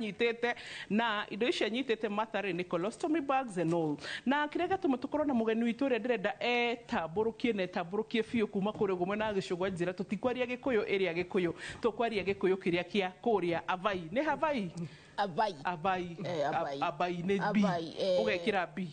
Nyitĩte na indo icio nyitĩte matharĩ nĩ colostomy bags and all. Na kĩrĩa gĩatũma tũkorwo na mũgeni witũ ũrĩa ndĩrenda etambũrũkie na etambũrũkie biũ kuma kũrĩa ũguo mwena wa Gĩcũgwa, njĩra tũtikwaria Gĩkũyũ ĩrĩa Gĩkũyũ, tũkwaria Gĩkũyũ kĩrĩa kĩa kũrĩa Avai. Nĩ Havai? Abai. Abai. Abai. Abai nĩ B? Abai, eh. Ũgekĩra B?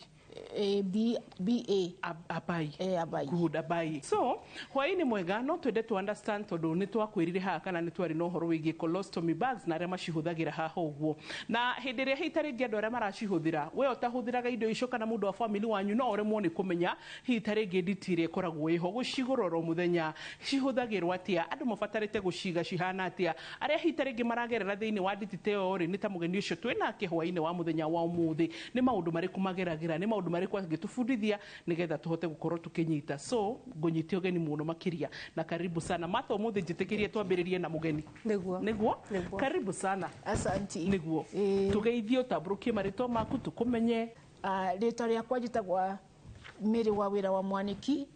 B B A. Abai. Abai. Good, Abai. So hwaĩ-inĩ mwega. No twende to understand, tondũ nĩ twakwĩrire haha kana nĩ twarĩ na ũhoro wĩgiĩ colostomy bags na arĩa macihũthagĩra haha ũguo, na hĩndĩ ĩrĩa hihi ta rĩngĩ andũ arĩa maracihũthĩra, we ũtahũthĩraga indo icio kana mũndũ wa family wanyu no ũremwo nĩ kũmenya hihi ta rĩngĩ nditi ĩrĩa ĩkoragwo ĩho gũcigũra oro mũthenya cihũthagĩrwo atĩa, andũ mabatarĩte gũciga cihana atĩa, arĩa hihi ta rĩngĩ maragerera thĩinĩ wa nditi ta ĩyo rĩ, nĩ ta mũgeni ũcio twĩ nake hwaĩ-inĩ wa mũthenya wa ũmũthĩ, nĩ maũndũ marĩkũ mageragĩra, nĩ maũndũ marĩkũ angĩtũbundithia nĩgetha tũhote gũkorwo tũkĩnyita. So ngũnyite ũgeni mũno makĩria na karibu sana, Martha. Ũmũthĩ njĩtĩkĩrie twambĩrĩrie na mũgeni. Nĩguo. Nĩguo. Nĩguo. Karibu sana. Asanti. Nĩguo. Tũgeithie, ũtambũrũkie marĩtwa maku tũkũmenye. Rĩtwa rĩakwa njĩtagwa Mary wa wĩra wa Mwaniki,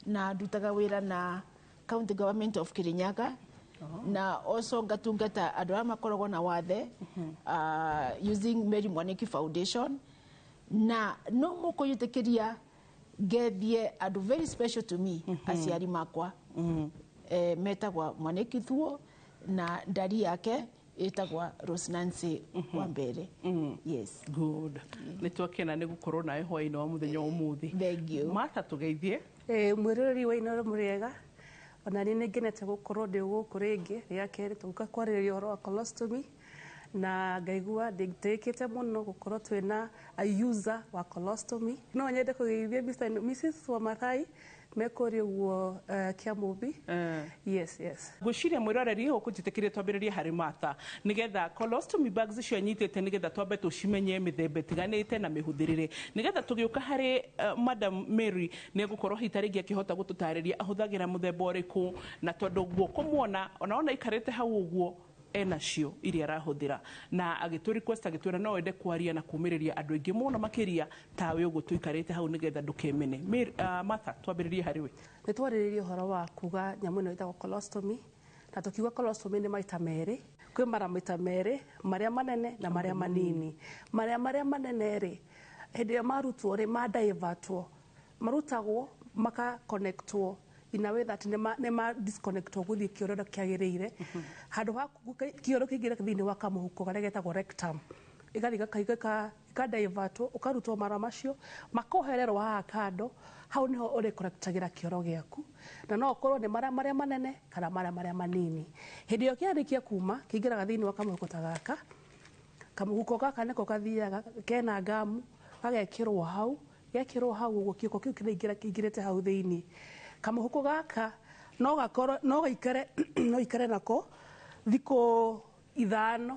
na ndutaga wĩra na County Government of Kirinyaga, na also ngatungata andũ arĩa makoragwo na wathe using Mary Mwaniki Foundation. Na no mũkũnyĩtĩkĩria ngethie andũ very special to me, aciari makwa, metagwa Mwaniki Thuo na ndari yake ĩtagwa Rose Nancy wa mbere. Yes. Good, nĩ twakena nĩ gũkorwo nawe hwaĩ-inĩ wa mũthenya wa ũmũthĩ. Thank you. Martha, tũgeithie. Mwĩroreri wa Inooro, mũrĩega. Ona niĩ nĩ ngenete gũkorwo ndĩ gũkũ rĩngĩ rĩa kerĩ tũgũka kwarĩrĩria ũhoro wa colostomy, na ngaigua ndĩtĩĩkĩte mũno gũkorwo twĩna a user wa colostomy. No nyende kũgeithia Mr. and Mrs. Wamathai me kũrĩa ũguo Kĩamũmbi. Yes. Ngwĩciria mwĩroreri ũkũnjĩtĩkĩria twambĩrĩrie harĩ Martha, nĩgetha colostomy bags icio anyitĩte, nĩgetha twambe tũcimenye mĩthemba ĩtiganĩte na mĩhũthĩrĩre, nĩgetha tũgĩũka harĩ Madam Mary nĩ egũkorwo hihi ta rĩngĩ akĩhota gũtũtarĩria ahũthagĩra mũthemba ũrĩkũ, na tondũ guo kũmuona ona aikarĩte hau ũguo enacio iria arahũthĩra, na agĩtũ request, agĩtwĩra no ende kwaria na kumĩrĩria andũ aingĩ mũno makĩria tawe ũguo tũikarĩte hau, nĩgetha ndũkemene. Martha, twambĩrĩrie harĩ we. Nĩ twarĩrĩria ũhoro wa kuga nyamũ ĩno ĩtagwo colostomy, na tũkiuga colostomy nĩ maita merĩ. Kwĩ mara maita merĩ, marĩa manene na marĩa manini. Marĩa manene rĩ, hĩndĩ ĩrĩa marutwo rĩ, ma divertwo, marutagwo maka connectwo in a way that nĩ ma disconnectwo gũthiĩ kĩoro ũrĩa kĩagĩrĩire, handũ ha kĩoro kĩingĩre thĩinĩ wa kamũhuko karĩa getagwo rectum, ĩgathiĩ ĩkadivertwo, ũkarutwo mara macio, makohererwo haha kando. Hau nĩho ũrĩconnectagĩra kĩoro gĩaku, na no ũkorwo nĩ marĩa manene kana marĩa manini. Hĩndĩ ĩyo kĩarĩkia kuma, kĩingĩraga thĩinĩ wa kamũhuko ta gaka. Kamũhuko gaka nĩko kathiaga kena ngamu, gagekĩrwo hau. Gekĩrwo hau ũguo, kĩoko kĩu kĩraingĩra kĩingĩrĩte hau thĩinĩ. Kamũhuko gaka no gakorwo no gaikare, no ikare nako thikũ 5,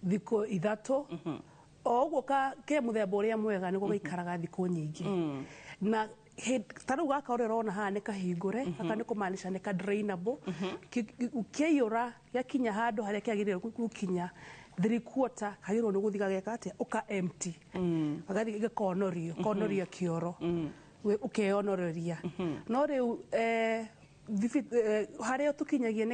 thikũ 3, o ũguo ke mũthemba ũrĩa mwega nĩguo gaikaraga thikũ nyingĩ. Na ta rĩu gaka ũrĩa ũrona haha nĩ kahingũre, gaka nĩ kũmaanisha nĩ ka drainable. Kĩaiyũra gĩakinya handũ harĩa kĩagĩrĩire gũkinya 3/4, kagĩrĩirwo nĩ gũthiĩ gageka atĩa? Ũka empty, gagathiĩ gakonorio, konoria kĩoro, ũkeonoreria. No rĩu harĩa tũkinyagia,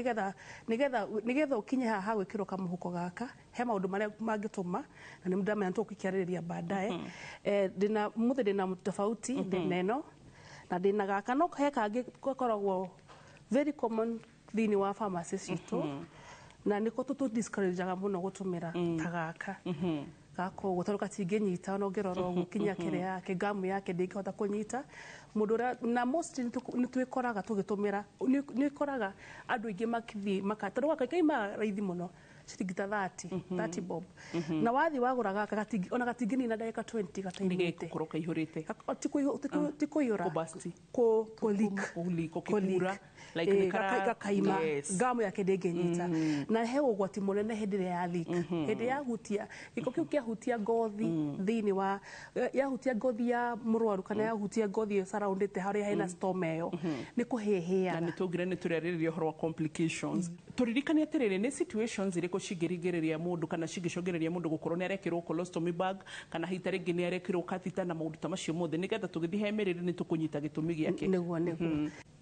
nĩgetha ũkinye haha ha gwĩkĩrwo kamũhuko gaka, he maũndũ marĩa mangĩtũma, na nĩ ndamenya tũgũkĩarĩrĩria baadaye. Ndĩna mũthĩ ndĩna tofauti, ndĩna ĩno na ndĩna gaka. No he kangĩ gakoragwo very common thĩinĩ wa pharmacy citũ, na nĩko tũtũ discourageaga mũno gũtũmĩra ta gaka gaka ũguo, tondũ gatingĩnyita. Ona ũngĩrora ũguo kinya kĩrĩa yake, ngamu yake ndĩngĩhota kũnyita mũndũ ũrĩa. Na mostly nĩ twĩkoraga tũgĩtũmĩra, nĩ ũkoraga andũ aingĩ makĩthiĩ maka, tondũ gaka kaimaga raithi mũno, ciringi ta 30, 30 bob, na wathiĩ wagũra gaka ona gatingĩnina ndagĩka 20 gataimĩte. Nĩgĩgũkorwo kaihũrĩte. Ti kũiyũra. Kũbasti. Kũ leak. Kũ-leak, ũkĩhura, like Nĩ nĩ gakaima. Yes. Ngamu yake ndĩngĩnyita, na he ũgwati mũnene hĩndĩ ĩrĩa ya leak, hĩndĩ yahutia gĩko kĩu, kĩahutia ngothi thĩinĩ wa yahutia ngothi ya mũrwaru kana yahutia ngothi ĩyo surroundĩte harĩa hena stoma ĩyo, nĩ na kũhĩhĩaga. Nĩ tũngire nĩ tũrĩarĩrĩria ũhoro wa complications. Tũririkane atĩrĩrĩ, nĩ situations irĩkũ cingĩringĩrĩria mũndũ kana cingĩcũngĩrĩria mũndũ gũkorwo nĩ arekĩrwo colostomy bag, kana hita rĩngĩ nĩ arekĩrwo catheter na maũndũ ta macio mothe, nĩgetha tũgĩthiĩ he mĩrĩre nĩ tũkũnyita gĩtũmi gĩake. Nĩguo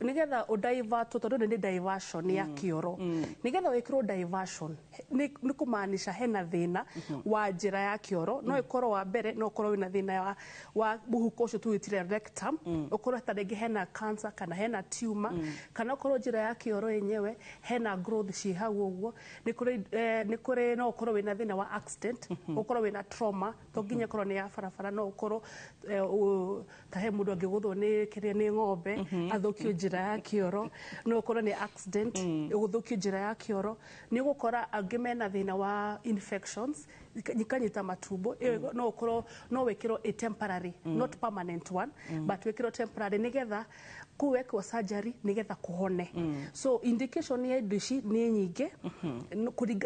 nĩgetha ũdaivatwo, tondũ nĩ diversion ya kĩoro, nĩgetha wĩkĩrwo diversion nĩ kũmaanisha hena thĩna wa njĩra ya kĩoro. No ĩkorwo wa mbere, no ũkorwo wĩna thĩna wa mũhuko ũcio tũwĩtire rectum, ũkorwo ta rĩngĩ hena cancer kana hena tumor, kana ũkorwo njĩra ya kĩoro yenyewe hena growth ciĩ hau ũguo. Nĩ kũrĩ no ũkorwo wĩna thĩna wa accident, ũkorwo wĩna trauma, to nginya ĩkorwo nĩ ya barabara, no ũkorwo ta he mũndũ angĩgũthwo nĩ kĩrĩa, nĩ ng'ombe, athũkio njĩra ya kĩoro. No ũkorwo nĩ accident ĩgũthũkio njĩra ya kĩoro. Nĩ ũgũkora angĩ mena thĩna wa infections ikanyita matumbo. Ĩyo no ũkorwo no wĩkĩrwo a temporary, not permanent one, but wĩkĩrwo temporary nĩgetha kũu wekwo surgery nĩgetha kũhone. So indication ya indo ici nĩ nyingĩ,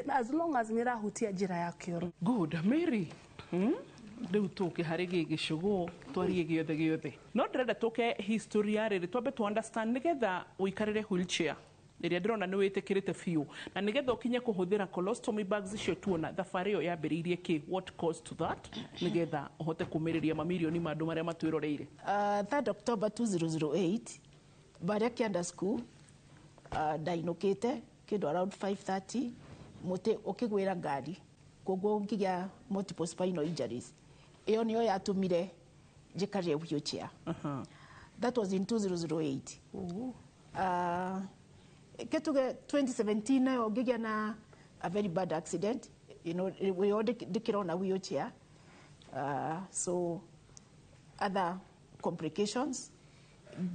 as long as nĩ ĩrahutia njĩra ya kĩoro. Good, Mary. Rĩu tũke harĩ gĩ gĩcũgũ, twarie gĩothe gĩothe, no ndĩrenda tũke history ya rĩrĩ, twambe tu understand nĩgetha ũikarĩre wheelchair ĩrĩa ndĩrona nĩ wĩtĩkĩrĩte biũ, na nĩgetha ũkinye kũhũthĩra colostomy bags icio tuona thabarĩ ĩyo yambĩrĩirie kĩ, what caused to that, nĩgetha ũhote kũmĩrĩria mamirioni ma andũ marĩa matwĩroreire. 3rd October 2008, baria Kianda School, ndainũkĩte kĩndũ around 5:30, mũtĩ ũkĩgwĩra ngari, koguo ngĩgĩa multiple spinal injuries. Ĩyo nĩyo yatũmire njikarĩre wheelchair. That was in 2008. Ketuge 2017 nayo ngĩgĩa na a very bad accident, wĩyo ndĩkĩrona wheelchair. So other complications,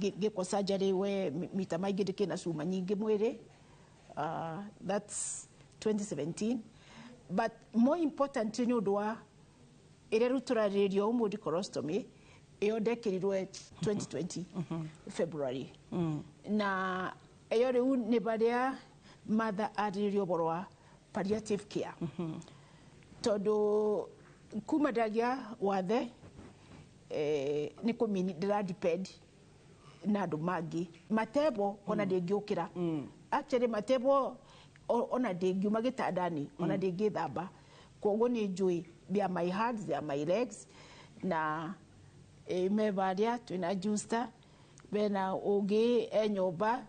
ngĩkwo surgery we mita maingĩ, ndĩkĩna cuma nyingĩ mwĩrĩ. That's 2017. But more important, nĩ ũndũ wa ĩrĩa rĩu tũrarĩrĩria ũmũthĩ, colostomy, ĩyo ndekĩrirwe 2020 February, na ĩyo rĩu nĩ barĩa matha arĩrĩria ũhoro wa palliative care, tondũ kuma ndagĩa wathe, nĩ kũmini ndĩra depend na andũ mangĩ matebo. Ona ndĩngĩũkĩra, actually matebo, ona ndĩngiuma gĩtandani, ona ndĩngĩthamba. Koguo nĩ njũĩ they are my hands, they are my legs. Na me barĩa twĩna Justa, bena ũngĩ e nyũmba,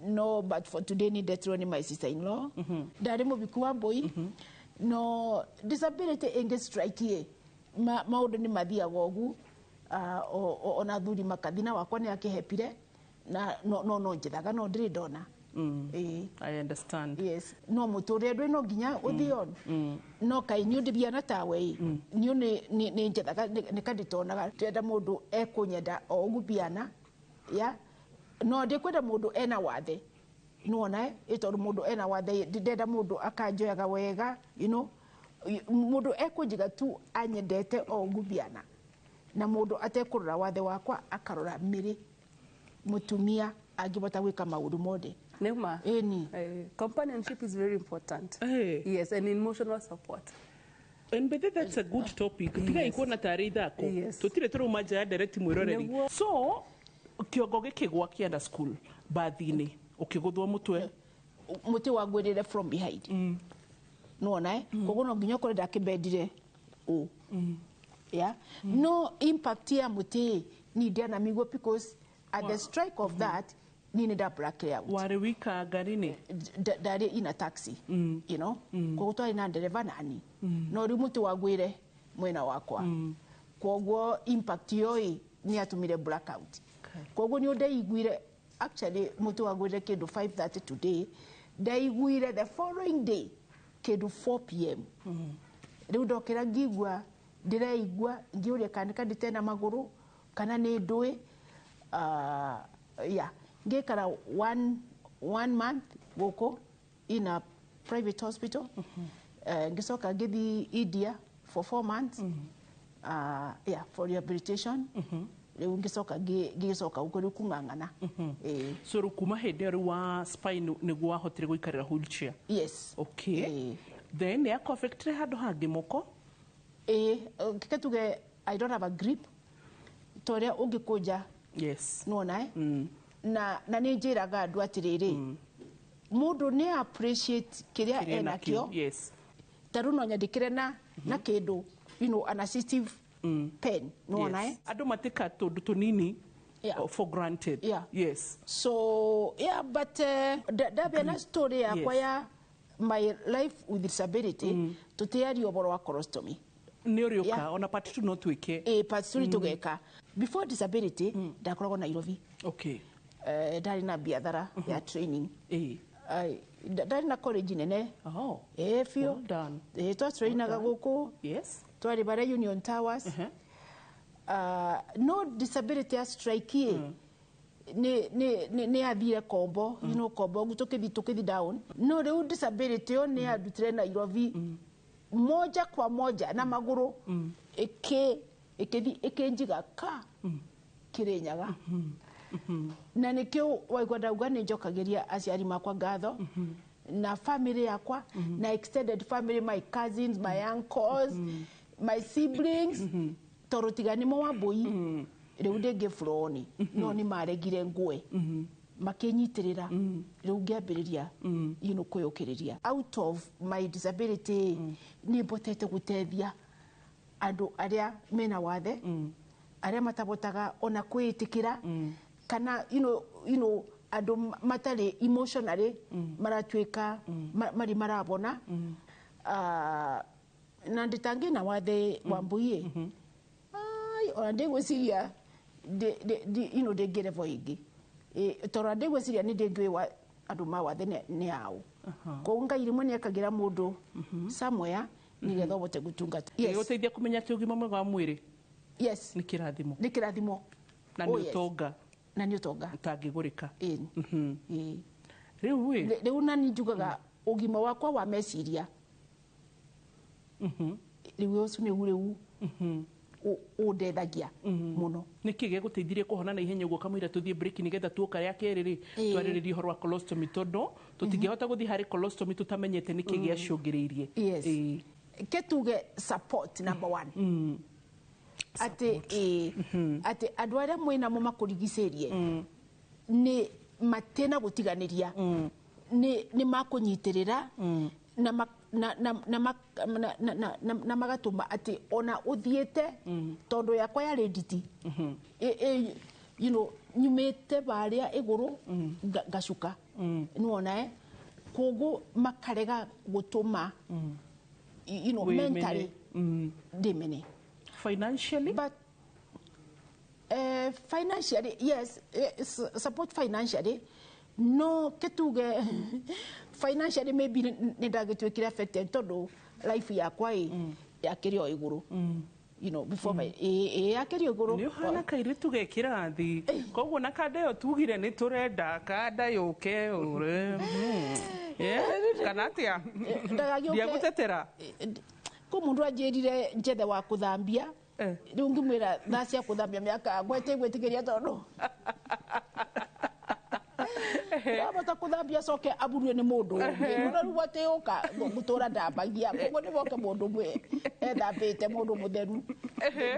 no but for today nĩ ndetirwo nĩ my sister in law. Ndarĩ mũbiku wa mbũi, no disability ĩngĩ strike ĩ maũndũ nĩ mathiaga ũgu. Ona thuri makathina wakwa nĩ akĩhepire na no njĩthaga, no ndĩrĩ ndona. Ĩĩ. I understand. Yes, no mũtũrĩre ndwĩ no nginya ũthiĩ on, no kaĩ niĩ ndĩbiana tawe ĩ, niĩ nĩ njethaga nĩ kandĩtonaga. Ndĩrenda mũndũ ekũnyenda o ũguo biana ya, no ndĩkwenda mũndũ ena wathe, nĩwona ĩ, tondũ mũndũ ena wathe, ndĩrenda mũndũ akanjoyaga wega, mũndũ ekũnjiga tu anyendete o ũguo biana, na mũndũ atekũrora wathe wakwa, akarora mĩrĩ mũtumia angĩbota gwĩka maũndũ mothe. Nĩma. Ĩni. Companionship is very important. Yes, and emotional support. And but that's a good topic. Tiga ikuona tarĩ ithako. Tutire tũrauma nja ya ndereti, mwĩroreri. Nĩguo. So kĩongo gĩkĩgwa Kĩanda School bathi-inĩ, ũkĩgũthwo mũtwe. Mũtĩ wangwĩrĩre from behind, nĩwona eh? Koguo no nginya ũkorwo ndakĩbendire ũ yeah? No impact ya mũtĩ ni ndianamigua, because at the strike of that ni nĩ nda black out. Warĩ wika ngari-inĩ? Ndarĩ in a taxi, koguo twarĩ na ndereba nani, no rĩu mũtĩ wagwĩre mwena wakwa, koguo impact ĩyo ĩ nĩ yatũmire blackout. Koguo nĩ ndaiguire, actually mũtĩ wagwĩre kĩndũ 5:30 today, ndaiguire the following day kĩndũ 4 p.m. Rĩu ndokĩra ngigua ndĩreigua, ngĩũria kana nĩ na magũrũ kana nĩ ndũĩ. Yeah, ngĩikara one month gũkũ in a private hospital. Ngĩcoka ngĩthiĩ India for 4 months, yeah, for rehabilitation. Rĩu ngĩcoka ngĩgĩcoka gũkũ rĩu kũng'ang'ana. Eh, So rĩu kuma hĩndĩ ĩyo rĩu wa spine nĩguo wahotire gũikarĩra wheelchair? Yes. Okay. Eh. Then nĩ yakũaffectire handũ hangĩ moko? Ĩĩ, keke tuge I don't have a grip ta ũrĩa ũngĩkũnja. Nĩwona eh? Na nĩ njĩraga andũ atĩrĩrĩ, Mundu ni appreciate kiria Kĩrĩa enakio. Yes. Ta rĩu no nyandĩkĩre na kĩndũ, an assistive pen, nĩwona, eh? Yes. Andũ matika tũndũ tũnini for granted. Yes. So yeah, but ndambia na story yakwa ya my life with disability, tũtiaria ũhoro wa colostomy. Nĩ ũrĩũka. Ona part two no twĩke. Ĩ, part two tũgeka. Before disability, ndakoragwo Nairobi. Ndarĩ na biathara ya training. Ai, ndarĩ na college nene. Ĩ biũ. Well done. Ĩ, twatrainaga gũkũ. Twarĩ barĩa Union Towers. No disability ya strike ĩ, nĩ yathire kombo, kombo ũguo tũkĩthi down. No rĩu disability ĩyo nĩ yandutire Nairobi moja kwa moja na magũrũ, ĩkĩthi ĩkĩnjiga ka Kĩrĩnyaga. Na nĩkĩo waigua ndauga nĩ njokagĩria aciari makwa ngatho, na family yakwa, na extended family, my cousins, my uncles, my siblings, tondũ tiga nĩmo Wambũi rĩu ndĩngĩ floni, no nĩ maregire ngwe makĩnyitĩrĩra. Rĩu ngĩambĩrĩria kwĩyũkĩrĩria. Out of my disability, nĩ mbotete gũteithia andũ arĩa mena wathe, arĩa matabotaga ona kwĩĩtĩkĩra, kana andũ matarĩ emotionally maratuĩka marĩ marabona. Ah, na ndĩtangĩ na wathe Wambui, ai, ona ndĩgwĩciria ndĩngĩ level ĩngĩ. Tondũ ndĩgwĩciria nĩ ndĩngĩũĩ andũ ma wathe nĩ aũ. Koguo Ngai rĩmwe nĩ ekagĩra mũndũ somewhere nĩgetha ũhote gũtungata. Yes. Gũteithia kũmenya atĩ ũgima mwega wa mwĩrĩ nĩ kĩrathimo. Nĩ kĩrathimo. Na Oh, nĩ yes. ũtonga. Na nĩ ũtonga. Ũtangĩgũrĩka. Ĩĩ. Ĩĩ. Rĩu ĩ Rĩu nani njugaga ũgima wakwa wa meciria rĩu ũcio nĩgu rĩu ũndethagia mũno. Nĩ kĩ gĩgũteithirie kũhona na ihenya ũguo kamũira tũthiĩ break, nĩgetha tuoka rĩa kerĩ rĩ, twarĩrĩrie ũhoro wa colostomy, tondũ tũtingĩhota gũthiĩ harĩ colostomy tũtamenyete nĩkĩ gĩacũngĩrĩirie. Yes. Ke tuge support number one, atĩ ĩĩ, atĩ andũ arĩa mwĩnamo makũrigicĩrie nĩ matena gũtiganĩria, nĩ makũnyitĩrĩra na na na na na na na na na magatũma atĩ ona ũthiĩte, tondũ yakwa yarĩ nditi. Nyumĩte barĩa igũrũ ngacuka, nĩwona, eh, koguo makarega gũtũma Wĩmene. mentally ndĩmene. Financially? But financially, yes, support financially, no kĩtuge financially maybe nĩ ndagĩtuĩkire affected tondũ life yakwa ĩ yakĩrĩ o igũrũ before my ĩ yakĩrĩ o igũrũ. Nĩ ũhana kairĩtu ge kĩrathi, koguo na kanda ĩyo tugire nĩ tũrenda kanda yũke ũre. Kana atĩa? Ndagagĩũke. Ndiagũtetera. Kũ mũndũ anjĩrire njethe wa kũthambia. Rĩu ngĩmwĩra thaa cia kũthambia mĩaka yakwa ĩtĩgwĩtĩkĩria, tondũ ndabota kũthambia coke aburue nĩ mũndũ ũngĩ. No rĩu atĩ ũka ngũtũra ndambagia, koguo nĩ boke mũndũ ũmwe ethambĩte, mũndũ mũtheru,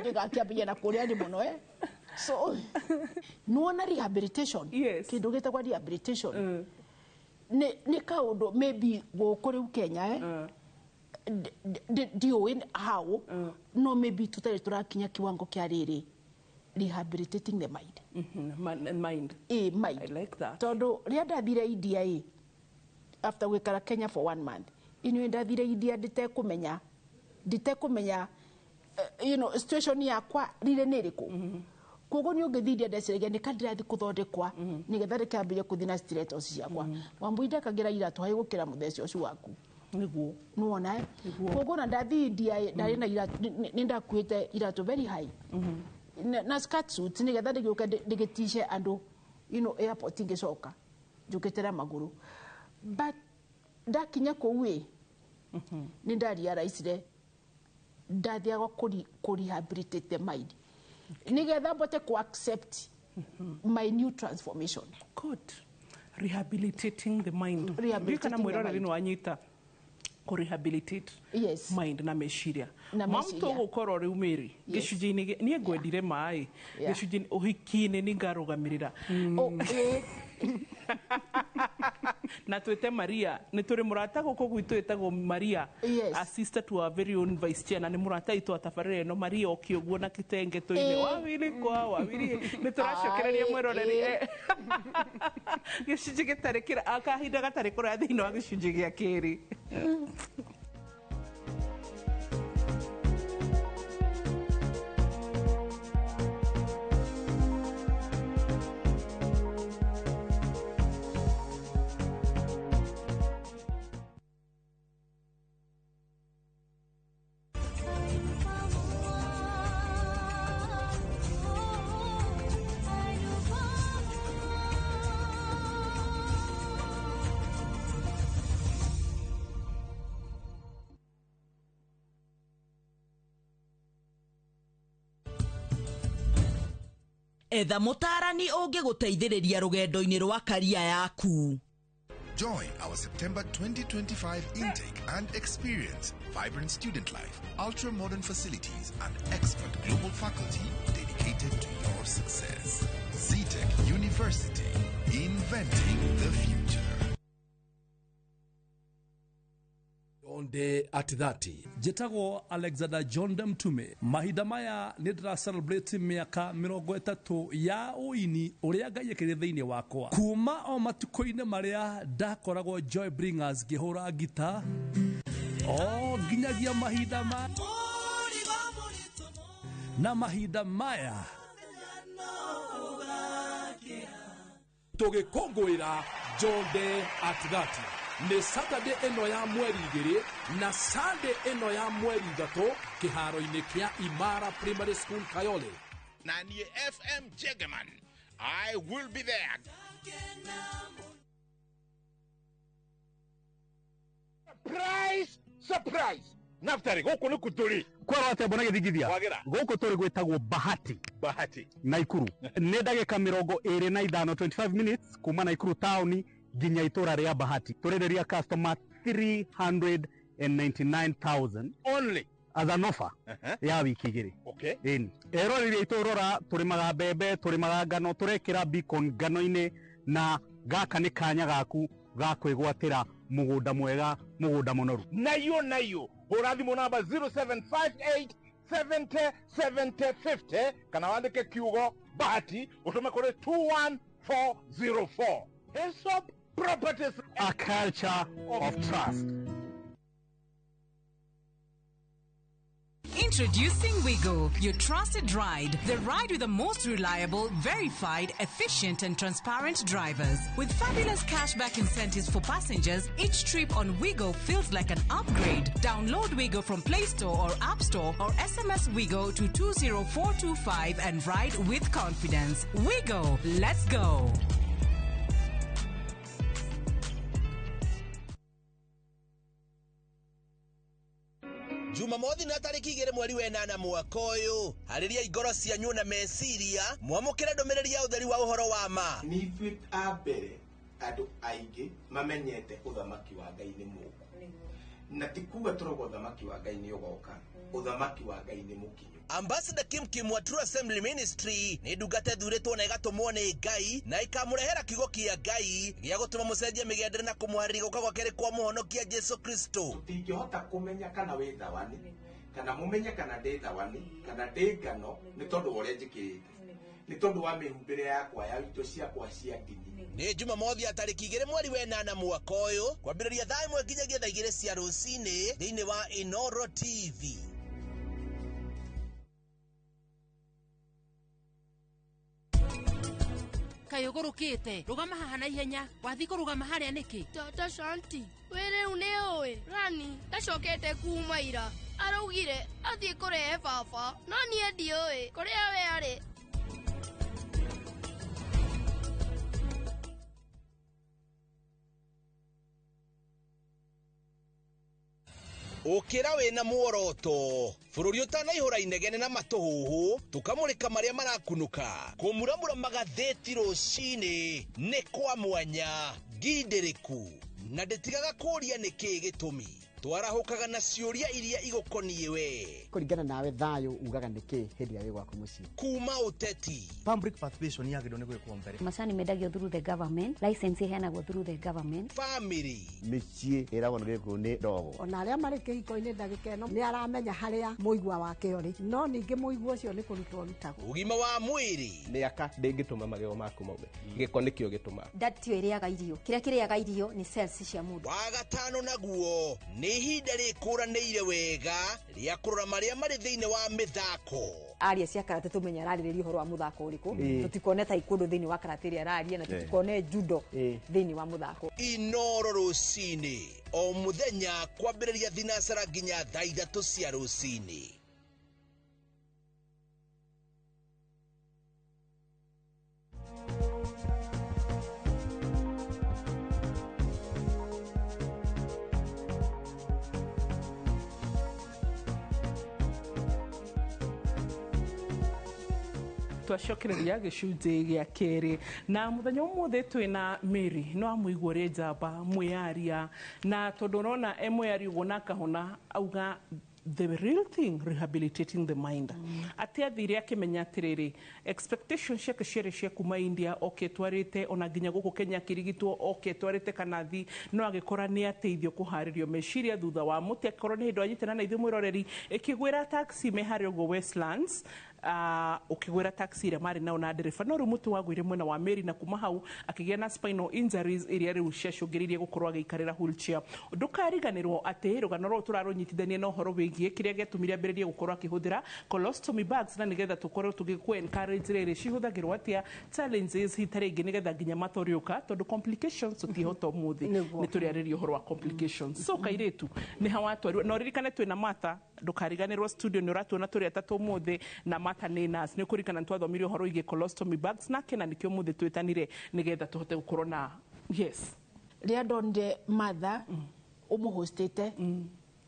ndĩgakĩambia na kũrĩa nĩ mũno, eh. So nĩwona rehabilitation, kĩndũ gĩtagwo rehabilitation nĩ kaũndũ maybe gũkũ rĩu Kenya, eh, ndiũĩ how, no maybe tũtarĩ tũrakinya kiwango kĩa rĩrĩ rehabilitating the mind. Mind. Ĩ, mind. I like that. Tondũ rĩrĩa ndathire India ĩ, after gwĩkara Kenya for one month, inyuĩ, ndathire India nditekũmenya situation yakwa rire nĩ ĩrĩkũ. Koguo nĩ ũngĩthiĩ India, ndeciragia nĩ kandĩrathiĩ kũthondekwa nĩgetha rĩkambĩrĩrie kũthiĩ na stilettos ciakwa. Wambui, ndekagĩra iratũ haĩ gũkĩra mũthece ũcio waku. Nĩwona, eh? Koguo na ndathiĩ India ĩ, ndarĩ na iratũ, nĩ ndakuĩte iratũ very high na skirt suit nĩgetha ndĩgĩũke ndĩgĩtice andũ airport ngĩcoka njũkĩte na magũrũ. But ndakinya kũu ĩ, nĩ ndarealizire ndathiaga kũ rehabilitate the mind nĩgetha mbote ku accept my new transformation. Good. Rehabilitating the mind. Rehabilitating kana the mwĩroreri mind. nĩ wanyita kũ rehabilitate mind na meciria. Na meciria. Mamtũgũkorwo rĩu mĩrĩ gĩcunjĩ-inĩ niĩ ngwendire maĩ gĩcunjĩ-inĩ ũhiki-inĩ nĩ ngarũgamĩrĩra. Oh, eh. Na twĩte Maria, nĩ tũrĩ mũrata gũkũ gwitũ ĩtagwo Maria. Yes. A sister to our very own vice chair, na nĩ mũrata witũ wa tabarĩra ĩno. Maria oke ũguo na kitenge tũine wawili kwa wawili. Nĩ tũracokereria mwĩroreri gĩcunjĩ gĩtarĩ kĩra kahinda gatarĩ kũraya thĩinĩ wa gĩcunjĩ gĩa kerĩ. Etha mũtaarani ũngĩgũteithĩrĩria rũgendo-inĩ rwa karia yaku. Join our September 2025 intake and experience vibrant student life, ultra modern facilities, and expert global faculty dedicated to your success. ZTech University, inventing the future. Onde at 30. Njĩtagwo Alexander John Mtume. Mahinda maya nĩ ndĩra celebrate mĩaka 30 ya ũini ũrĩa Ngai ekĩrire thĩinĩ wakwa, kuma o matukũ-inĩ marĩa ndakoragwo Joy Bringers ngĩhũra ngita o nginyagia mahinda ma na mahinda maya tũgĩkũngũĩra John Day at 30. Nĩ Saturday ĩno ya mweri 2 na Sunday ĩno ya mweri 3 kĩharo-inĩ kĩa Imara Primary School, Kayole. Na niĩ FM Jegeman, I will be there. Surprise, surprise. Naftari, gũkũ nĩ kũ tũrĩ? Kwerwo atĩa, mbona gĩthingithia? Wagĩra. Gũkũ tũrĩ gwĩtagwo Bahati. Bahati. Naikuru. Nĩ ndagĩka 25, 25 minutes kuma Naikuru taũni nginya itũra rĩa Bahati. Tũrĩrĩria customer 399,000 only as an offer ya wiki 2. Ĩni eroreri aitũ, rora, tũrĩmaga mbembe, tũrĩmaga ngano, tũrekĩra beacon ngano-inĩ, na gaka nĩ kanya gaku ga kwĩgwatĩra mũgũnda mwega, mũgũnda mũnoru. Nayo nayo, hũra thimũ namba 0758 70 70 50 kana wandĩke kiugo Bahati ũtũme kũrĩ 21404. Hesop Properties, a culture of trust. Introducing Wigo, your trusted ride. The ride with the most reliable, verified, efficient, and transparent drivers. With fabulous cashback incentives for passengers, each trip on Wigo feels like an upgrade. Download Wigo from Play Store or App Store or SMS Wigo to 20425 and ride with confidence. Wigo, let's go. Jumamothi na tarĩki 2 mweri wa 8 mwaka ũyũ, harĩria ngoro cianyu na meciria mwamũkĩre ndũmĩrĩri ya ũtheri wa ũhoro wa ma. Nĩ ithuĩ a mbere andũ aingĩ mamenyete ũthamaki wa Ngai nĩ mũku, na ti kuga tũrauga ũthamaki wa Ngai nĩ ũgoka, ũthamaki wa Ngai nĩ mũkinyu. Ambassador Kim Kim wa True Assembly Ministry nĩ ndungata ĩthurĩtwo na ĩgatũmwo nĩ Ngai na ĩkamũrehera kiugo kĩa Ngai gĩa gũtũma mũcenjie mĩgendere na kũmũharĩria gũka gwa kerĩ kwa mũhonokia Jesu Kristo. Tũtingĩhota kũmenya kana wĩ thawani, kana mũmenye kana ndĩ thawani kana ndĩ ngano, nĩ tondũ wa ũrĩa njĩkĩrĩte, nĩ tondũ wa mĩhumbĩre yakwa ya indo ciakwa cia ndini. Nĩ Jumamothi ya tarĩki 2 mweri wa 8 mwaka ũyũ, kwambĩrĩria thaa 1 nginyagia thaa 2 cia rũcinĩ thĩinĩ wa Inoro TV. Kaĩ ũgũrũkĩte? Rũgama haha na ihenya. Wathiĩ kũrũgama harĩa nĩkĩ? Tata Shanti, wĩ rĩu nĩ ũĩ Rani ndacokete kuma ira. Araugire athiĩ kũrehe baba, no niĩ ndiũĩ kũrĩa we arĩ. Ũkĩra wĩna muoroto, bũrũri ũtanaihũra inegene na matũhũhũ, tũkamũrĩka marĩa marakunũka, kũmuramura magathĩti rũcinĩ nĩ kwa mwanya ngindĩrĩku na ndĩtigaga kũũria nĩkĩĩ gĩtũmi. Twarahũkaga na ciũria iria igũkoniĩ we. Kũringana nawe thayũ ugaga nĩkĩ hĩndĩ ĩrĩa wĩ gwaku mũciĩ? Kuma ũteti. Public participation yagĩrĩirwo nĩ gwĩkwo mbere. Macani mendagio through the government, license iheanagwo through the government. Family. Mĩciĩ ĩragwo nĩ gĩkũyũ nĩ ndogo. Ona arĩa marĩ kĩhiko-inĩ ndagĩka ĩno nĩ aramenya harĩa mũigua wake ũrĩ, no ningĩ mũigua ũcio nĩ kũrutwo ũrutagwo. Ũgima wa mwĩrĩ. Mĩaka ndĩngĩtũma magego maku maume, gĩko nĩkĩo gĩtũmaga. Nda tiyo ĩrĩaga irio, kĩrĩa kĩrĩaga irio nĩ cells cia mũndũ. Wa gatano naguo nĩ ihinda rĩkũranĩire wega rĩa kũrora marĩa marĩ thĩinĩ wa mĩthako. Aria cia karate tumenya ararĩrĩria ũhoro wa mũthako ũrĩkũ, tũtikone taekwondo thĩinĩ wa karate ĩrĩa araria, na tũtikone judo thĩinĩ wa mũthako. Inoro rũcinĩ o mũthenya kwambĩrĩria thinacara nginya thaa 3 cia rũcinĩ. Twacokereria gĩcunjĩ gĩa kerĩ na mũthenya ũmũthĩ twĩna Mary no amũigua ũrĩ njamba mwĩyaria, na tondũ ũrona e mwĩyaria ũguo na akahona auga the real thing, rehabilitating the mind. Atĩ athire akĩmenya atĩrĩrĩ, expectations ciake ciarĩ cia kuma India oke twarĩte ona nginya gũkũ Kenya akĩrigitwo oke twarĩte kanathi, no agĩkora nĩ ateithio kũharĩrio meciria thutha wa mũtĩ. Akorwo nĩ hĩndĩ wanyitana na ithuĩ mwĩroreri, ĩkĩgwĩra taxi me harĩa ũguo Westlands, ũkĩgwĩra taxi ĩrĩa marĩ nao na ndereba, no rĩu mũtĩ wagwĩire mwena wa Mary, na kuma hau akĩgĩa na spinal injuries iria rĩu ciacũngĩrĩirie gũkorwo agĩikarĩra wheelchair. Ndũkariganĩrwo atĩ rũgano rũrũ tũrarũnyitithania na ũhoro wĩgiĩ kĩrĩa gĩatũmire ambĩrĩrie gũkorwo akĩhũthĩra colostomy bags, na nĩgetha tũkorwo tũgĩkũ encourage rĩrĩ cihũthagĩrwo atĩa, challenges hita rĩngĩ nĩgetha nginya matorĩũka, tondũ complications tũtihota ũmũthĩ nĩ tũrĩarĩria ũhoro wa complications. So kairĩtu nĩ ha watwarirwo, na ũririkane twĩna Martha, ndũkariganĩrwo studio nĩ ũratuona tũrĩ atatũ ũmũthĩ, na Martha nĩ nurse. Nĩ ũkũririkana nĩtwathomire ũhoro wĩgiĩ colostomy bags nake, na nĩkĩo ũmũthĩ twĩtanire nĩgetha tũhote gũkorwo na yes. Rĩrĩa ndonire Martha ũmũhostĩte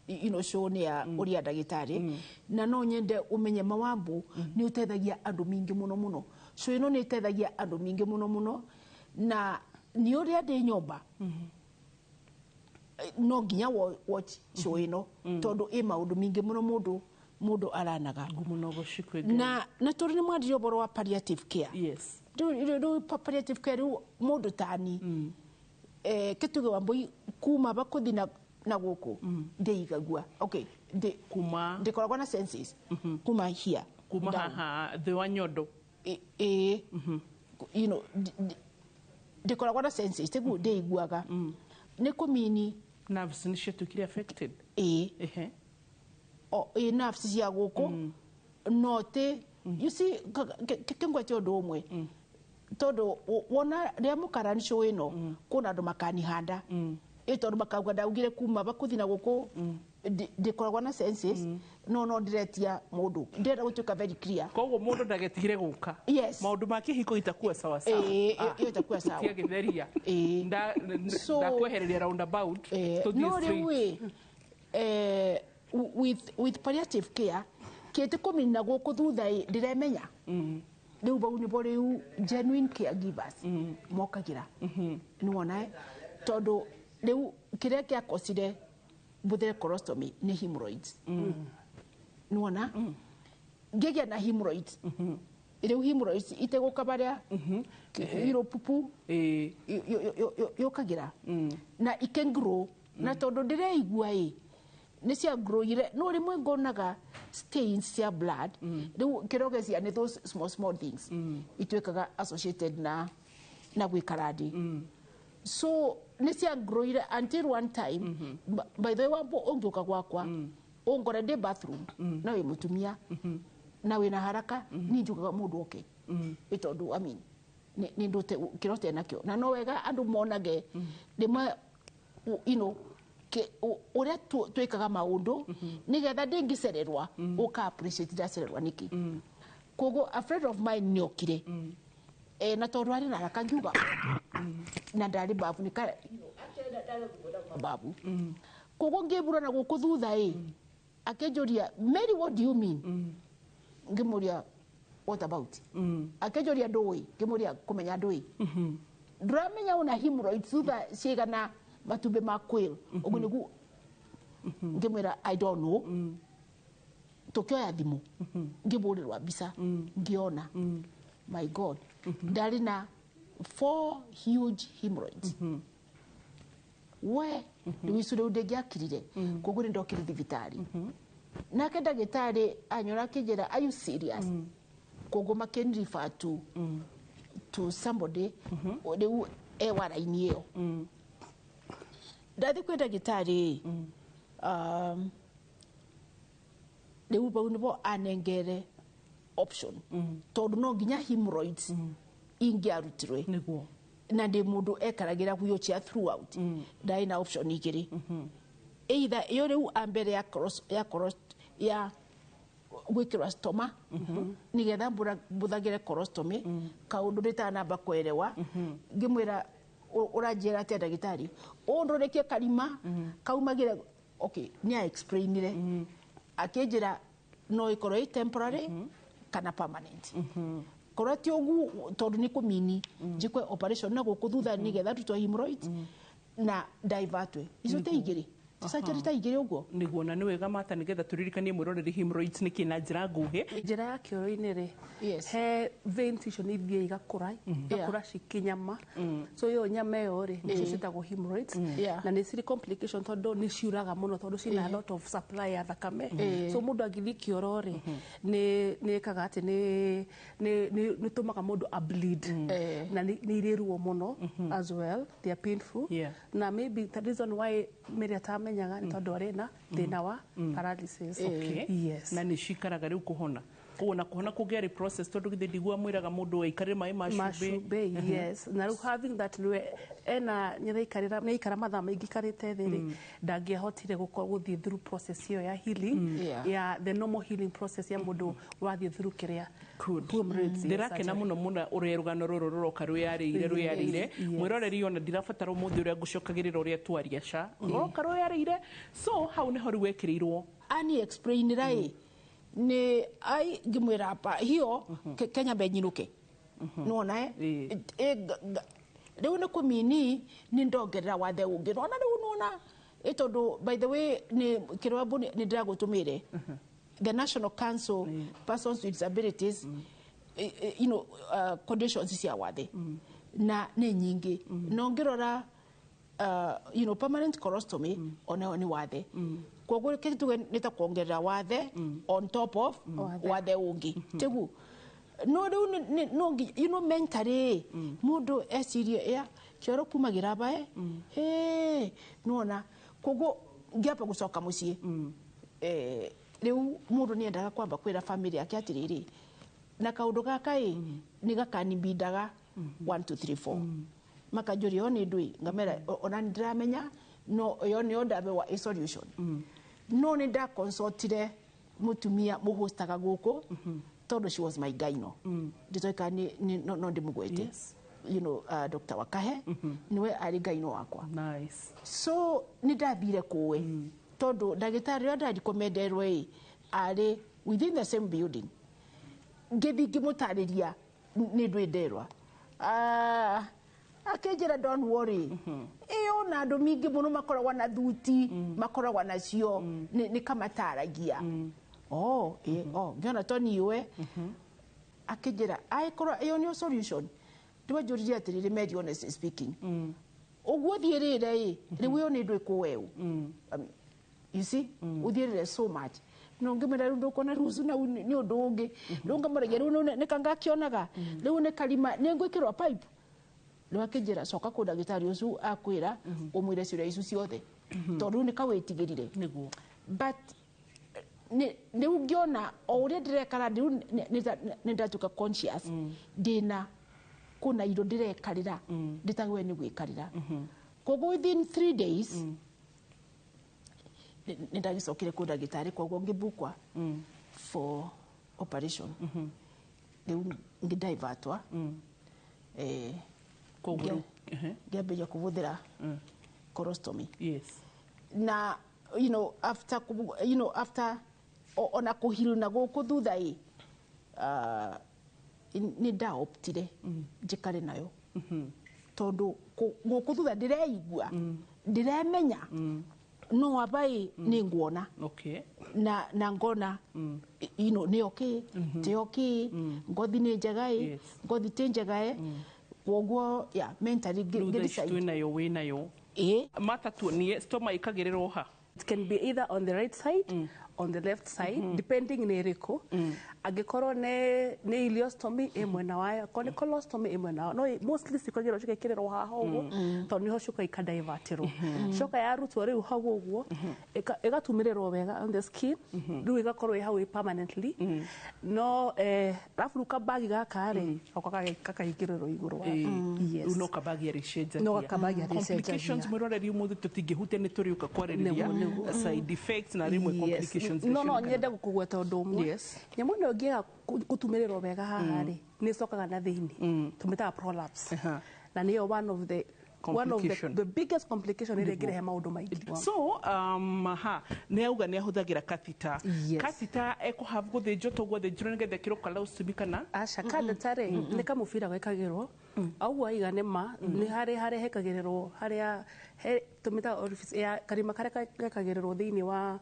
you know, show nĩ ya ũrĩa ndagĩtarĩ, na no nyende ũmenye mawambo nĩ ũteithagia andũ mingĩ mũno mũno. Show ĩno nĩ ĩteithagia andũ mingĩ mũno mũno, na nĩ ũrĩa ndĩ nyũmba no nginya watch show ĩno tondũ ĩ maũndũ mingĩ mũno mũndũ aranaga. Na tondũ nĩ mwandirie ũhoro wa palliative care. Yes. Rĩu palliative care rĩu mũndũ tani kĩtuge Wambui kuma bakũthi na gũkũ ndĩigagua. Okay, kuma ndĩkoragwo na senses kuma here, kuma haha thĩ wa nyondo. Ĩĩ, you know, ndĩkoragwo na senses tiguo ndĩiguaga. Nĩ kũmini nerves nĩ ciatuĩkire affected. Ĩĩ, ĩ nerves cia gũkũ no ti, you see, kĩngwete ũndũ ũmwe tondũ wona rĩa mũkarani show ĩno kwĩna andũ makanihanda ĩ tondũ makauga ndaugire kuma bakũthi na gũkũ ndĩkoragwo na senses, no ndĩretia mũndũ ndĩrenda gũtuĩka very clear. Koguo mũndũ ndagetigire gũka. Yes. Maũndũ ma kĩhiko itakuwa sawa sawa. Ĩĩ, itakuwa sawa. Tia gĩtheria. Ndakwehereria roundabout tũthiĩ no rĩu ĩ with palliative care kĩtĩ kũmina gũkũ thutha ndĩremenya rĩu bau nĩbo rĩu genuine caregivers mokagĩra nĩwona tondũ rĩu kĩrĩa gĩakosire mbũthĩre colostomy nĩ hemorrhoids. Nĩwona ngĩgĩa na hemorrhoids rĩu hemorrhoids itegũka barĩa iro pupu yũkagĩra na ikengrow, na tondũ ndĩreigua ĩ nĩ cia growire, no rĩmwe ngonaga stains cia blood. Rĩu kĩrogecia nĩ those small small things ituĩkaga associated na gwĩkara ndĩ. So nĩ cia growire until one time, by the way Wambo ũngĩũka gwakwa ũngore ndĩ bathroom na wĩ mũtumia na wĩna haraka niĩ njugaga mũndũ oke ĩ tondũ I mean nĩ ndũte kĩrote nakĩo, na no wega andũ monage rĩmwe you know ũrĩa twĩkaga maũndũ nĩgetha ndĩngĩcererwa ũka appreciate ndacererwa nĩkĩ. Koguo a friend of mine nĩokire na tondũ arĩ na haraka ngiuga na ndarĩ babu nĩ babu, koguo ngĩmbura na gũkũ thutha ĩ akĩnjũria Mary what do you mean, ngĩmũria what about, akĩnjũria ndũĩ, ngĩmũria kũmenya ndũĩ, ndũramenya una hemorrhoids thutha cigana matumbĩ ma quail ũguo nĩguo Ngĩmwĩra, "I don't know." Tũkĩoya thimũ, ngĩbũrĩrwa mbica, ngĩona, my God, ndarĩ na four huge hemorrhoids. We rĩu icu rĩu ndĩngĩakirire. Koguo nĩ ndokire thibitarĩ, nake ndagĩtarĩ anyora akĩnjĩra, "Are you serious?" Koguo makĩni refer to somebody rĩu e wara-inĩ ĩyo. Ndathi kwĩ ndagĩtarĩ, rĩu bau nĩbo anengere option, tondũ no nginya hemorrhoids ingĩarutirwe nĩguo na ndĩ mũndũ ekaragĩra wheelchair throughout. Ndarĩ na option igĩrĩ, either ĩyo rĩu ambere ya cross, ya cross, ya gwĩkĩrwa stoma nĩgetha mbũthagĩre colostomy, kaũndũ ndĩtanamba kwerewa. Ngĩmwĩra, "Ũranjĩra atĩa ndagĩtarĩ? Ũndũrĩkie karima kaumagĩre?" Okay, nĩ a explainire, akĩnjĩra no ĩkorwo ĩ temporary kana permanent. Korwo ti ũguo, tondũ nĩ kũmini njĩkwe operation na gũkũ thutha nĩgetha ndutwo hemorrhoids na divertwe icio ta igĩrĩ, surgery ta igĩrĩ ũguo. Nĩguo, na nĩ wega mata nĩgetha tũririkanie mwĩroreri hemorrhoids nĩ kĩ na njĩra nguhĩ. Njĩra ya kĩoro-inĩ rĩ, he veins icio nĩ ithiĩ igakũra, igakũra cikinyama. So ĩyo nyama ĩyo rĩ, nĩcio ciĩtagwo hemorrhoids. Na nĩ cirĩ complication tondũ nĩ ciuraga mũno, tondũ ciĩna a lot of supply ya thakame. So mũndũ angĩthiĩ kĩoro rĩ, nĩ ĩkaga atĩ nĩ tũmaga mũndũ a bleed, na nĩ irĩ ruo mũno as well, they are painful. Na maybe the reason why Mary atamenyaga nĩ tondũ arĩ na thĩna wa paralysis. Yes. Na nĩ cikaraga rĩu kũhona, koguo na kũhona kũngĩarĩ process, tondũ githĩ ndigua mwĩraga mũndũ aikarĩre maĩ ma cumbĩ. Macumbĩ, yes. Na rĩu having that, nĩwe ena nĩaraikara nĩaikara mathaa maingĩ ikarĩte thĩ rĩ, ndangĩahotire gũkorwo gũthiĩ through process ĩyo ya healing, ya the normal healing process ya mũndũ wathiĩ through kĩrĩa hemorrhoids, yes, Ndĩrakena surgery. Mũno mũno ũrĩa rũgano rũrũ rũroka rwĩyarĩire rwĩyarĩire. Mwĩroreri, ona ndirabatara ũmũthĩ ũrĩa ngũcokagĩrĩra ũrĩa twaria ca rũroka rwĩyarĩire. So hau nĩho rĩu wekĩrĩirwo. Ani explainira ĩ nĩ ai ngĩmwĩra apa hiyo Kenya mbenyinũke nona rĩu nĩ kũmini nĩ ndongerera wathe ũngĩ nona rĩu nona ĩ, tondũ by the way nĩ kĩrwambu nĩ ndĩragũtũmĩre the National Council Persons with Disabilities, conditions cia wathe na nĩ nyingĩ, no ngĩrora permanent colostomy onayo nĩ wathe. Koguo kĩ tuge nĩ ta kuongerera wathe on top of wathe ũngĩ tĩgu. No rĩu no mentally mũndũ ecirie ya kĩoro kumagĩra bae hĩ nona. Koguo ngĩamba gũcoka mũciĩ, rĩu mũndũ nĩ endaga kwamba kwĩra family yake atĩrĩrĩ, na kaũndũ gaka ĩ nĩ gakanibindaga 1 2 3 4, makanjũria o nĩ ndũĩ, ngamera ona nĩ ndĩramenya no ĩyo nĩyo ndabewa a solution. No nĩ ndaconsultire mũtumia mũhostaga gũkũ, tondũ she was my gyno, nditoĩ nĩ no ndĩmũgwete, Dr. Wakahe niwe arĩ gyno wakwa. Nice. So nĩ ndathire kũwe, tondũ ndagĩtarĩ ũrĩa ndarikomenderwo ĩ arĩ within the same building. Ngĩthiĩ ngĩmũtarĩria nĩ ndwĩ nderwa. Ah, akĩnjĩra, "Don't worry, ĩyo na andũ mingĩ mũno makoragwo na thuti makoragwo nacio, nĩ kamataragia." Oh, oh, ngĩona to niwe akĩnjĩra angĩkorwo ĩyo nĩyo solution. Ndĩwanjũririe atĩrĩrĩ, Mary, honestly speaking, ũguo thiĩrĩre ĩ rĩu ĩyo nĩ ndũ ĩkũweũ, you see, ũthiĩrĩre so much. No ngĩmwĩra rĩu ndũkuona rĩu nau nĩ ũndũ ũngĩ rĩu ngamũragia rĩu nĩ kangakĩonaga rĩu nĩ karima nĩ ngwĩkĩrwo pipe. Rĩu akĩnjĩra, "Coka kũ ndagĩtarĩ ũcio akwĩra ũmwĩre ciũria icio ciothe, tondũ rĩu nĩ kawĩtigĩrire." But rĩu ngĩona o ũrĩa ndĩrekara rĩu nĩ ndatuĩka conscious ndĩna kũna indo ndĩrekarĩra ndĩtagĩrĩirwo nĩ gwĩkarĩra. Koguo within 3 days nĩ ndagĩcokire kwĩ ndagĩtarĩ, koguo ngĩbukwa for operation. Rĩu ngĩdivertwa, Koguo ngĩambĩrĩria kũhũthĩra colostomy. Na after after ona kũheal na gũkũ thutha ĩ, nĩ ndaoptire njikare nayo, tondũ gũkũ thutha ndĩreigua ndĩremenya. No abai nĩ nguona. Okay. Na ngona you know nĩ okay, ti okay, ngothi nĩ njega ĩ, ngothi ti njega ĩ. Kwoguo yeah, mentally Rĩu thaa ici decide. twĩnayo wĩnayo. Ĩ. Mata tuonie stoma ĩkagĩrĩrwo ha? It can be either on the right side, on the left side, depending nĩ ĩrĩkũ. Angĩkorwo nĩ ileostomy ĩ mwena wayo, akorwo nĩ colostomy ĩ mwena wayo. No mostly cikagĩrwo cigekĩrĩrwo haha ũguo, tondũ nĩho ciũkaga ikadivertĩrwo. Coka yarutwo rĩu hau ũguo, ĩgatumĩrĩrwo wega on the skin, rĩu ĩgakorwo ĩ hau ĩ permanently. No arabu rĩu kabagi gaka rĩ, gako gakaigĩrĩrwo igũrũ wa. Yes. Rĩu no kabagi arĩcenjagia. No kabagi arĩcenjagia. Complications mwĩroreri ũmũthĩ tũtingĩhutia nĩ tũrĩũka kwarĩrĩria. Nĩguo, nĩguo. Side effects na rĩmwe complications. No no nyende gũkũgweta ũndũ ũmwe. Yes. Nyamũ ĩno ĩngĩaga gũtumĩrĩrwo wega haha rĩ, nĩ ĩcokaga na thĩinĩ. Tũmĩtaga prolapse. Na nĩyo one of the Complication. the biggest complication ĩrĩa ĩngĩrehe maũndũ maingĩ. So ha nĩ auga nĩ ahũthagĩra catheter. Yes. Catheter ekũhave gũthĩnjwo toguo athĩnjirwo nĩgetha ĩkĩrwo colostomy kana? Aca, catheter rĩ nĩ kamũbira gekagĩrwo auguo aiga nĩ ma nĩ harĩ harĩa hekagĩrĩrwo harĩa tũmĩtaga orifice ya karima karĩa gekagĩrĩrwo thĩinĩ wa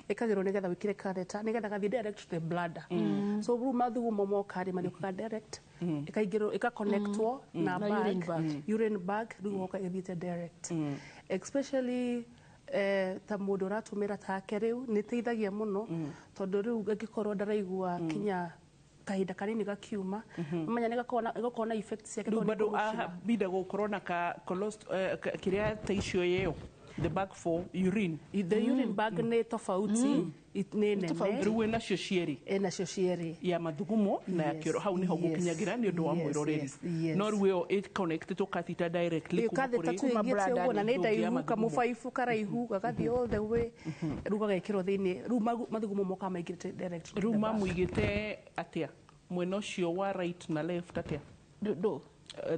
ĩkagĩrwo nĩgetha wĩkĩre catheter nĩgetha gathiĩ direct to the bladder. So rĩu mathugumo moka rĩ marĩũkaga direct, ĩkaingĩrwo ĩkaconnectwo na Na urine bag, bag. Urine bag rĩu goka ĩthiĩte direct. Especially ta mũndũ ũratũmĩra take rĩu nĩ ĩteithagia mũno tondũ rĩu angĩkorwo ndaraigua kinya kahinda kanini gakiuma, menya nĩ gakorwo na effect ciake Rĩu tondũ nĩ bado kũgũcina. binda gũkorwo na ka kĩrĩa ta icio ĩyo, the bag for urine. The urine bag nĩ tofauti, nĩ nene. Rĩu ĩnacio cierĩ. Ĩnacio cierĩ. Ya mathugumo na ya kĩoro, hau nĩho ngũkinyagĩra nĩ ũndũ wa mwĩroreri. No rĩu ĩyo ĩ-connectĩtwo catheter directly Ĩyo kuma catheter kũrĩ tu ĩgĩte ũguo na nĩ ndũngĩ ya ndaihu mathugumo. kamũbaibũ karaihu gagathiĩ all the way, rĩu gagekĩrwo thĩinĩ, rĩu mathugumo mokaga maingĩrĩte direct to Rĩu the bag. mamũigĩte atĩa mwena ũcio wa right na left atĩa? Do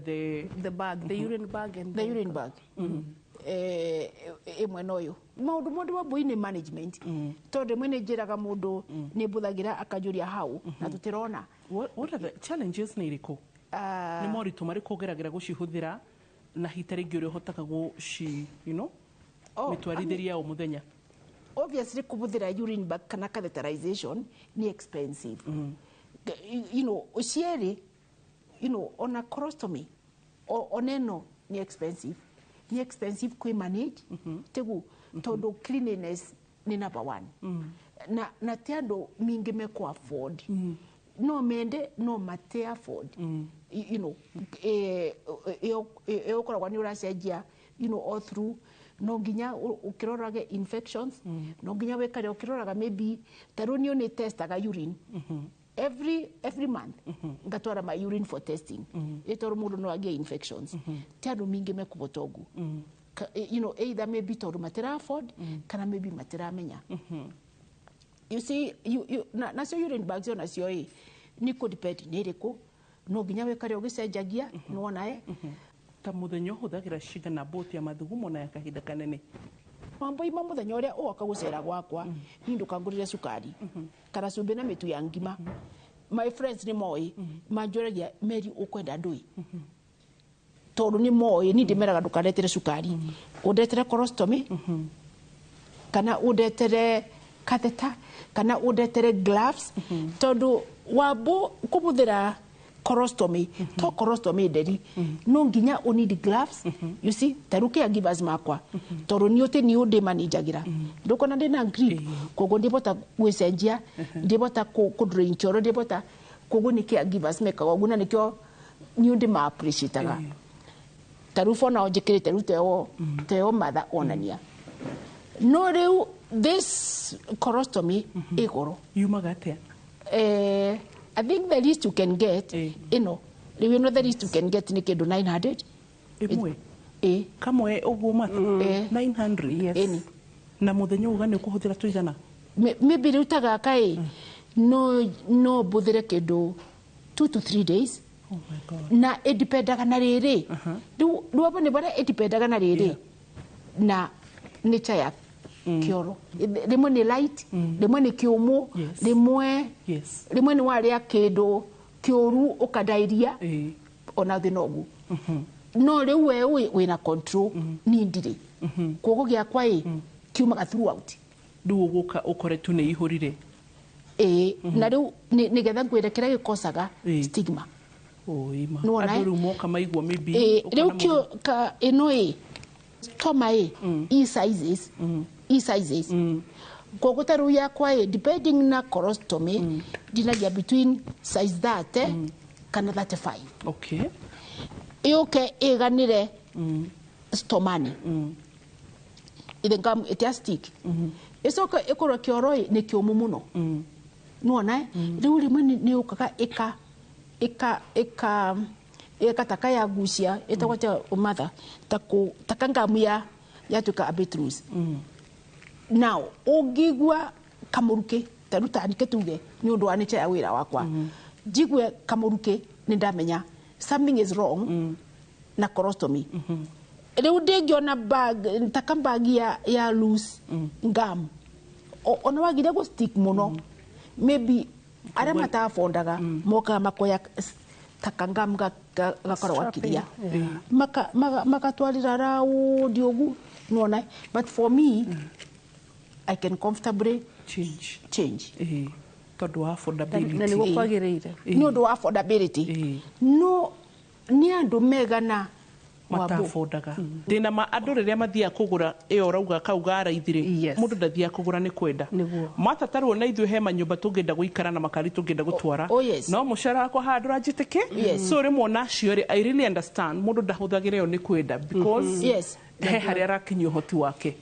The bag, the urine bag and the urine bag. Ĩmwe na ũyũ maũndũ mothe wa mbui nĩ management, tondũ rĩmwe nĩ njĩraga mũndũ nĩ mbũthagĩra akanjũria hau na tũtirona. What are the challenges nĩ irĩkũ? Nĩ moritũ marĩkũ ũgeragĩra gũcihũthĩra na hita rĩngĩ ũrĩa ũhotaga gũci you know Oh, mĩtwarithĩrie ya o mũthenya? Obviously kũbũthĩra urine bag kana catheterization nĩ expensive. You know cierĩ, you know, ona colostomy ona ĩno nĩ expensive, nĩ expensive kwĩ manage tiguo, tondũ cleanliness nĩ number one, na ti andũ mingĩ mekũ afford. No mende no mate afford. You know ĩyo ũkoragwo nĩ ũracenjia, you know, all through no nginya ũkĩrorage infections, no nginya wĩkare ũkĩroraga. Maybe ta rĩu niĩ nĩ testaga urine every month, ngatwara my urine for testing, ĩ tondũ mũndũ no agĩe infections. Ti andũ mingĩ mekũhota ũguo. You know, either maybe tondũ matira afford kana maybe matiramenya. You see, you, na nacio urine bags onacio ĩ nĩ kũ depend nĩ ĩrĩkũ, no nginya wĩkare ũgĩcenjagia, nĩwona ĩ. Ta mũthenya ũhũthagĩra cigana both ya mathugumo na ya kahinda kanene? Mambo ima mũthenya ũrĩa ũgoka gũcera gwakwa, niĩ ndũkangũrĩre cukari kana cumbĩ na mĩtu ya ngima. My friends nĩ moĩ, manjũragia, "Mary, ũkwenda ndũĩ?" Tondũ nĩ moĩ niĩ ndĩmeraga ndũkandetere cukari, ũndetere colostomy kana ũndetere catheter kana ũndetere gloves, tondũ wambo kũbũthĩra colostomy to colostomy nderi no nginya ũ need gloves. You see, ta rĩu caregivers makwa, tondũ niĩ ũtĩ niĩ ũndĩmanĩnjagĩra, ndũkona ndĩna grip, koguo ndĩbota gwĩcenjia, ndĩbota kũ drain kĩoro, ndĩbota, koguo nĩ caregivers mekaga ũguo na nĩkĩo niĩ ndĩma appreciate-aga. Ta rĩu for now njĩkĩrĩte rĩu teo matha onania, no rĩu this colostomy ĩ goro. Yumaga atĩa? I think the least you can get ĩno rĩu ĩno, the least you can get nĩ kĩndũ 900. Ĩmwe? Ĩ. Kamwe ũguo matha 900? Ĩni. Na mũthenya uga nĩ ũkũhũthĩra tũigana? Maybe rĩu ta gaka ĩ no mbũthĩre kĩndũ 2 to 3 days. Oh my God. Na ĩdipendaga na rĩrĩ, rĩu rĩu nĩ barĩa ĩdipendaga na rĩrĩ na nature ya kĩoro. Rĩmwe nĩ light, rĩmwe nĩ kĩũmũ, rĩmwe rĩmwe nĩ warĩa kĩndũ kĩũru ũkandairia ona thĩna ũguo. No rĩu we wĩna control, niĩ ndirĩ. Koguo gĩakwa ĩ Kiumaga throughout. Rĩu ũgũka ũkore tu nĩ ihũrire. Ĩĩ, na rĩu nĩgetha ngwĩre kĩrĩa gĩkocaga stigma. Nĩwona, andũ rĩu moka maigua maybe rĩu kĩo ka ĩno ĩ stoma ĩ e sizes, e sizes. Koguo ta rĩu yakwa ĩ depending na colostomy ndinagia between size 30 kana 35. Okay. Ĩũke ĩganĩre stomani. Ithe ngam ĩtia stick. Ĩcoke ĩkorwo kĩoro ĩ nĩ kĩũmũ mũno. Nĩwona rĩu rĩmwe nĩ yũkaga ĩka ĩka ĩka ĩka ya gucia ĩtagwo atĩa ũmatha ta ngamu ya yatuĩka a bit loose. Now ũngĩigua kamũrukĩ ta rĩu ta nike tuge nĩ ũndũ wa nature ya wĩra wakwa njigue kamũrukĩ nĩ ndamenya something is wrong na colostomy. Rĩu ndĩngĩona bag ta kambag ya loose gum ona wagire gũ stick mũno maybe arĩa matafondaga mokaga makoya ta kangamu gakorwo gakiria makatwarĩra raundi ũguo nĩwona. But for me I can comfortably change tondũ wa affordability. Na nĩguo kwagĩrĩire. Nĩ ũndũ wa affordability. No nĩ andũ megana matafondaga. Ndĩna ma andũ rĩrĩa mathiaga kũgũra ĩyo ũrauga kau ga raithi rĩ, mũndũ ndathiaga kũgũra nĩ kwenda. Matatarwo na ithuĩ he manyũmba tũngĩenda gũikara na makari tũngĩenda gũtwara. No mũcara wakwa haha ndũranjĩtĩkĩ. So rĩmwe onacio rĩ, I really understand mũndũ ndahũthagĩra ĩyo nĩ kwenda because he harĩa arakinyia ũhoti wake.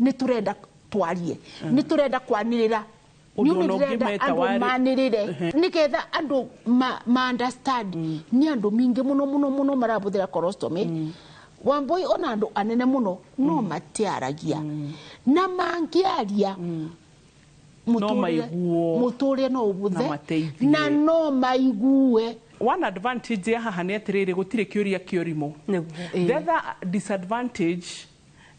Nĩ tũrenda twarie, nĩ tũrenda kwanĩrĩra. Nĩ ũndũ ndĩrenda andũ manĩrĩre nĩgetha andũ ma understand nĩ andũ mingĩ mũno mũno mũno marahũthĩra colostomy. Wambui ona andũ anene mũno no matiaragia na mangĩaria mũtũrĩre no ũbuthe na no maigue. One advantage ya haha nĩ atĩrĩrĩ gũtirĩ kĩũria kĩorimũ. The other disadvantage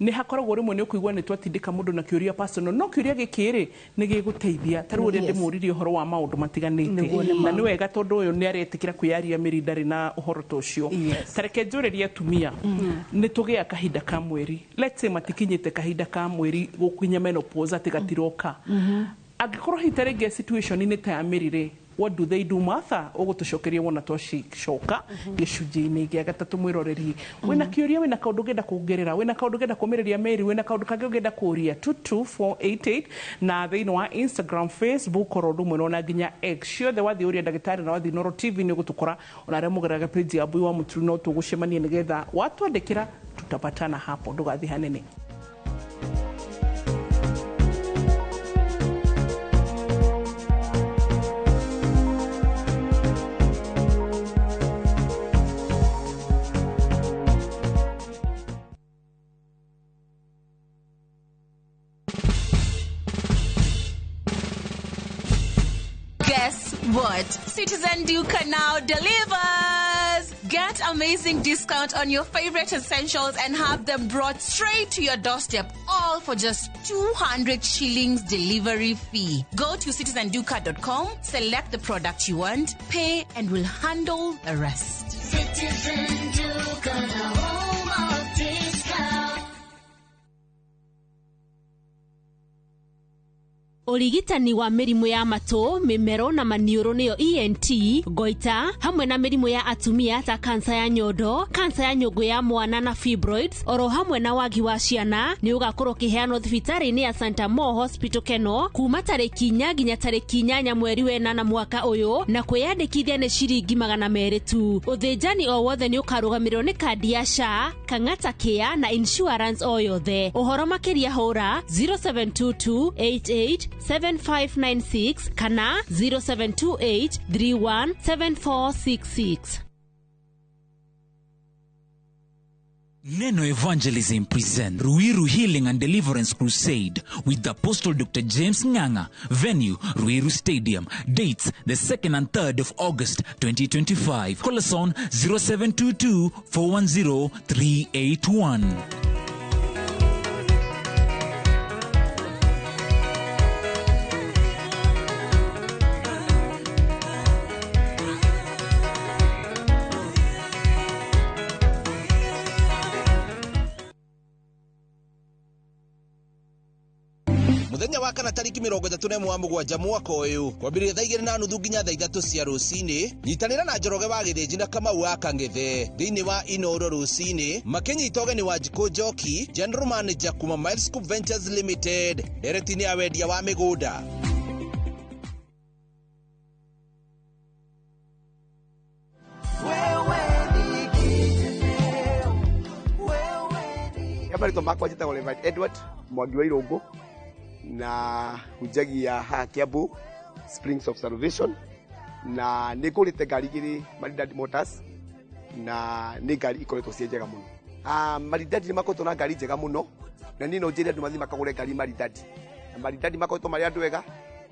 nĩ hakoragwo rĩmwe nĩ ũkũigua nĩ twatindĩka mũndũ na kĩũria personal no kĩũria gĩkĩ rĩ nĩ gĩgũteithia ta rĩu ũrĩa ndĩmũririe ũhoro wa maũndũ matiganĩte na nĩ wega tondũ ũyũ nĩ aretĩkĩra kwĩyaria mĩri ndarĩ na ũhoro ta ũcio. Ta reke njũrĩrie atumia nĩ tũgĩa kahinda ka mweri, let's say matikinyĩte kahinda ka mweri gũkinya menopause atĩ gatiroka, angĩkorwo hihi ta rĩngĩ situation-inĩ ta ya mĩri rĩ, what do they do? Martha ũgũtũcokeria wona twacoka gĩcunjĩ-inĩ gĩa gatatũ. Mwĩroreri wĩna kĩũria, wĩna kaũndũ ũngĩenda kuongerera, wĩna kaũndũ ũngĩenda kũmĩrĩria Mary, wĩna kaũndũ kangĩ ũngĩenda kũũria, 22488 na thĩinĩ wa Instagram, Facebook oro ũndũ ũmwe na nginya X ciothe wathiĩ ũria ndagĩtarĩ na wathiĩ Inooro TV nĩ ũgũtũkora ona arĩa mũgeraga page ya Mbui wa Mũturu no tũgũcemanie nĩgetha watwandĩkĩra tutapatana hapo, ndũgathiĩ hanene. Guess what? Citizen Duka now delivers! Get amazing discount on your favorite essentials and have them brought straight to your doorstep, all for just 200 shillings delivery fee. Go to citizenduka.com, select the product you want, pay, and we'll handle the rest. Citizen Duka, the home of discount. Ũrigitani wa mĩrimũ ya matũ, mĩmero na maniũrũ nĩyo ENT, goita, hamwe na mĩrimũ ya atumia ta kansa ya nyondo, kansa ya nyũngũ ya mwana na fibroids, oro hamwe na wagi wa ciana, nĩ ũgakorwo ũkĩheanwo thibitarĩ-inĩ ya Santa Mo Hospital Keno kuma tarĩki 4 nginya tarĩki 8 mweri wa 8 mwaka ũyũ, na kwĩyandĩkithia nĩ ciringi 200 tu. Ũthĩnjani o wothe nĩ ũkarũgamĩrĩrwo nĩ kandi ya SHA, Kang'ata Care na insurance o yothe. Ũhoro makĩria hũra 0722 88 7596 kana 0728 317466. Neno Evangelism present Ruiru Healing and Deliverance Crusade with Apostle Dr. James Nganga. Venue, Ruiru Stadium. Dates, the 2nd and 3rd of August 2025. Call us on 0722 410 381. Kana tariki 31 wa mũgwanja mwaka ũyũ kwambĩrĩria thaa 2:30 nginya thaa 3 cia rũcinĩ. Nyitanĩra na Njoroge wa Gĩthĩnji na Kamau wa Kang'ethe thĩinĩ wa Inoro rũcinĩ makĩnyita ũgeni wa Njikũ Njoki, General Manager kuma Milescope Ventures Limited, ndereti-inĩ ya wendia wa mĩgũnda. Marĩtwa makwa njĩtagwo Reverend Edward Mwangi wa Irũngũ na hunjagia haha Kiambu Springs of Salvation, na nĩ ngũrĩte ngari igĩrĩ Maridadi Motors, na nĩ ngari ikoretwo ciĩ njega mũno. Maridadi nĩ makoretwo na ngari njega mũno, na niĩ no njĩre andũ mathiĩ makagũre ngari Maridadi. Na Maridadi makoretwo marĩ andũ ega,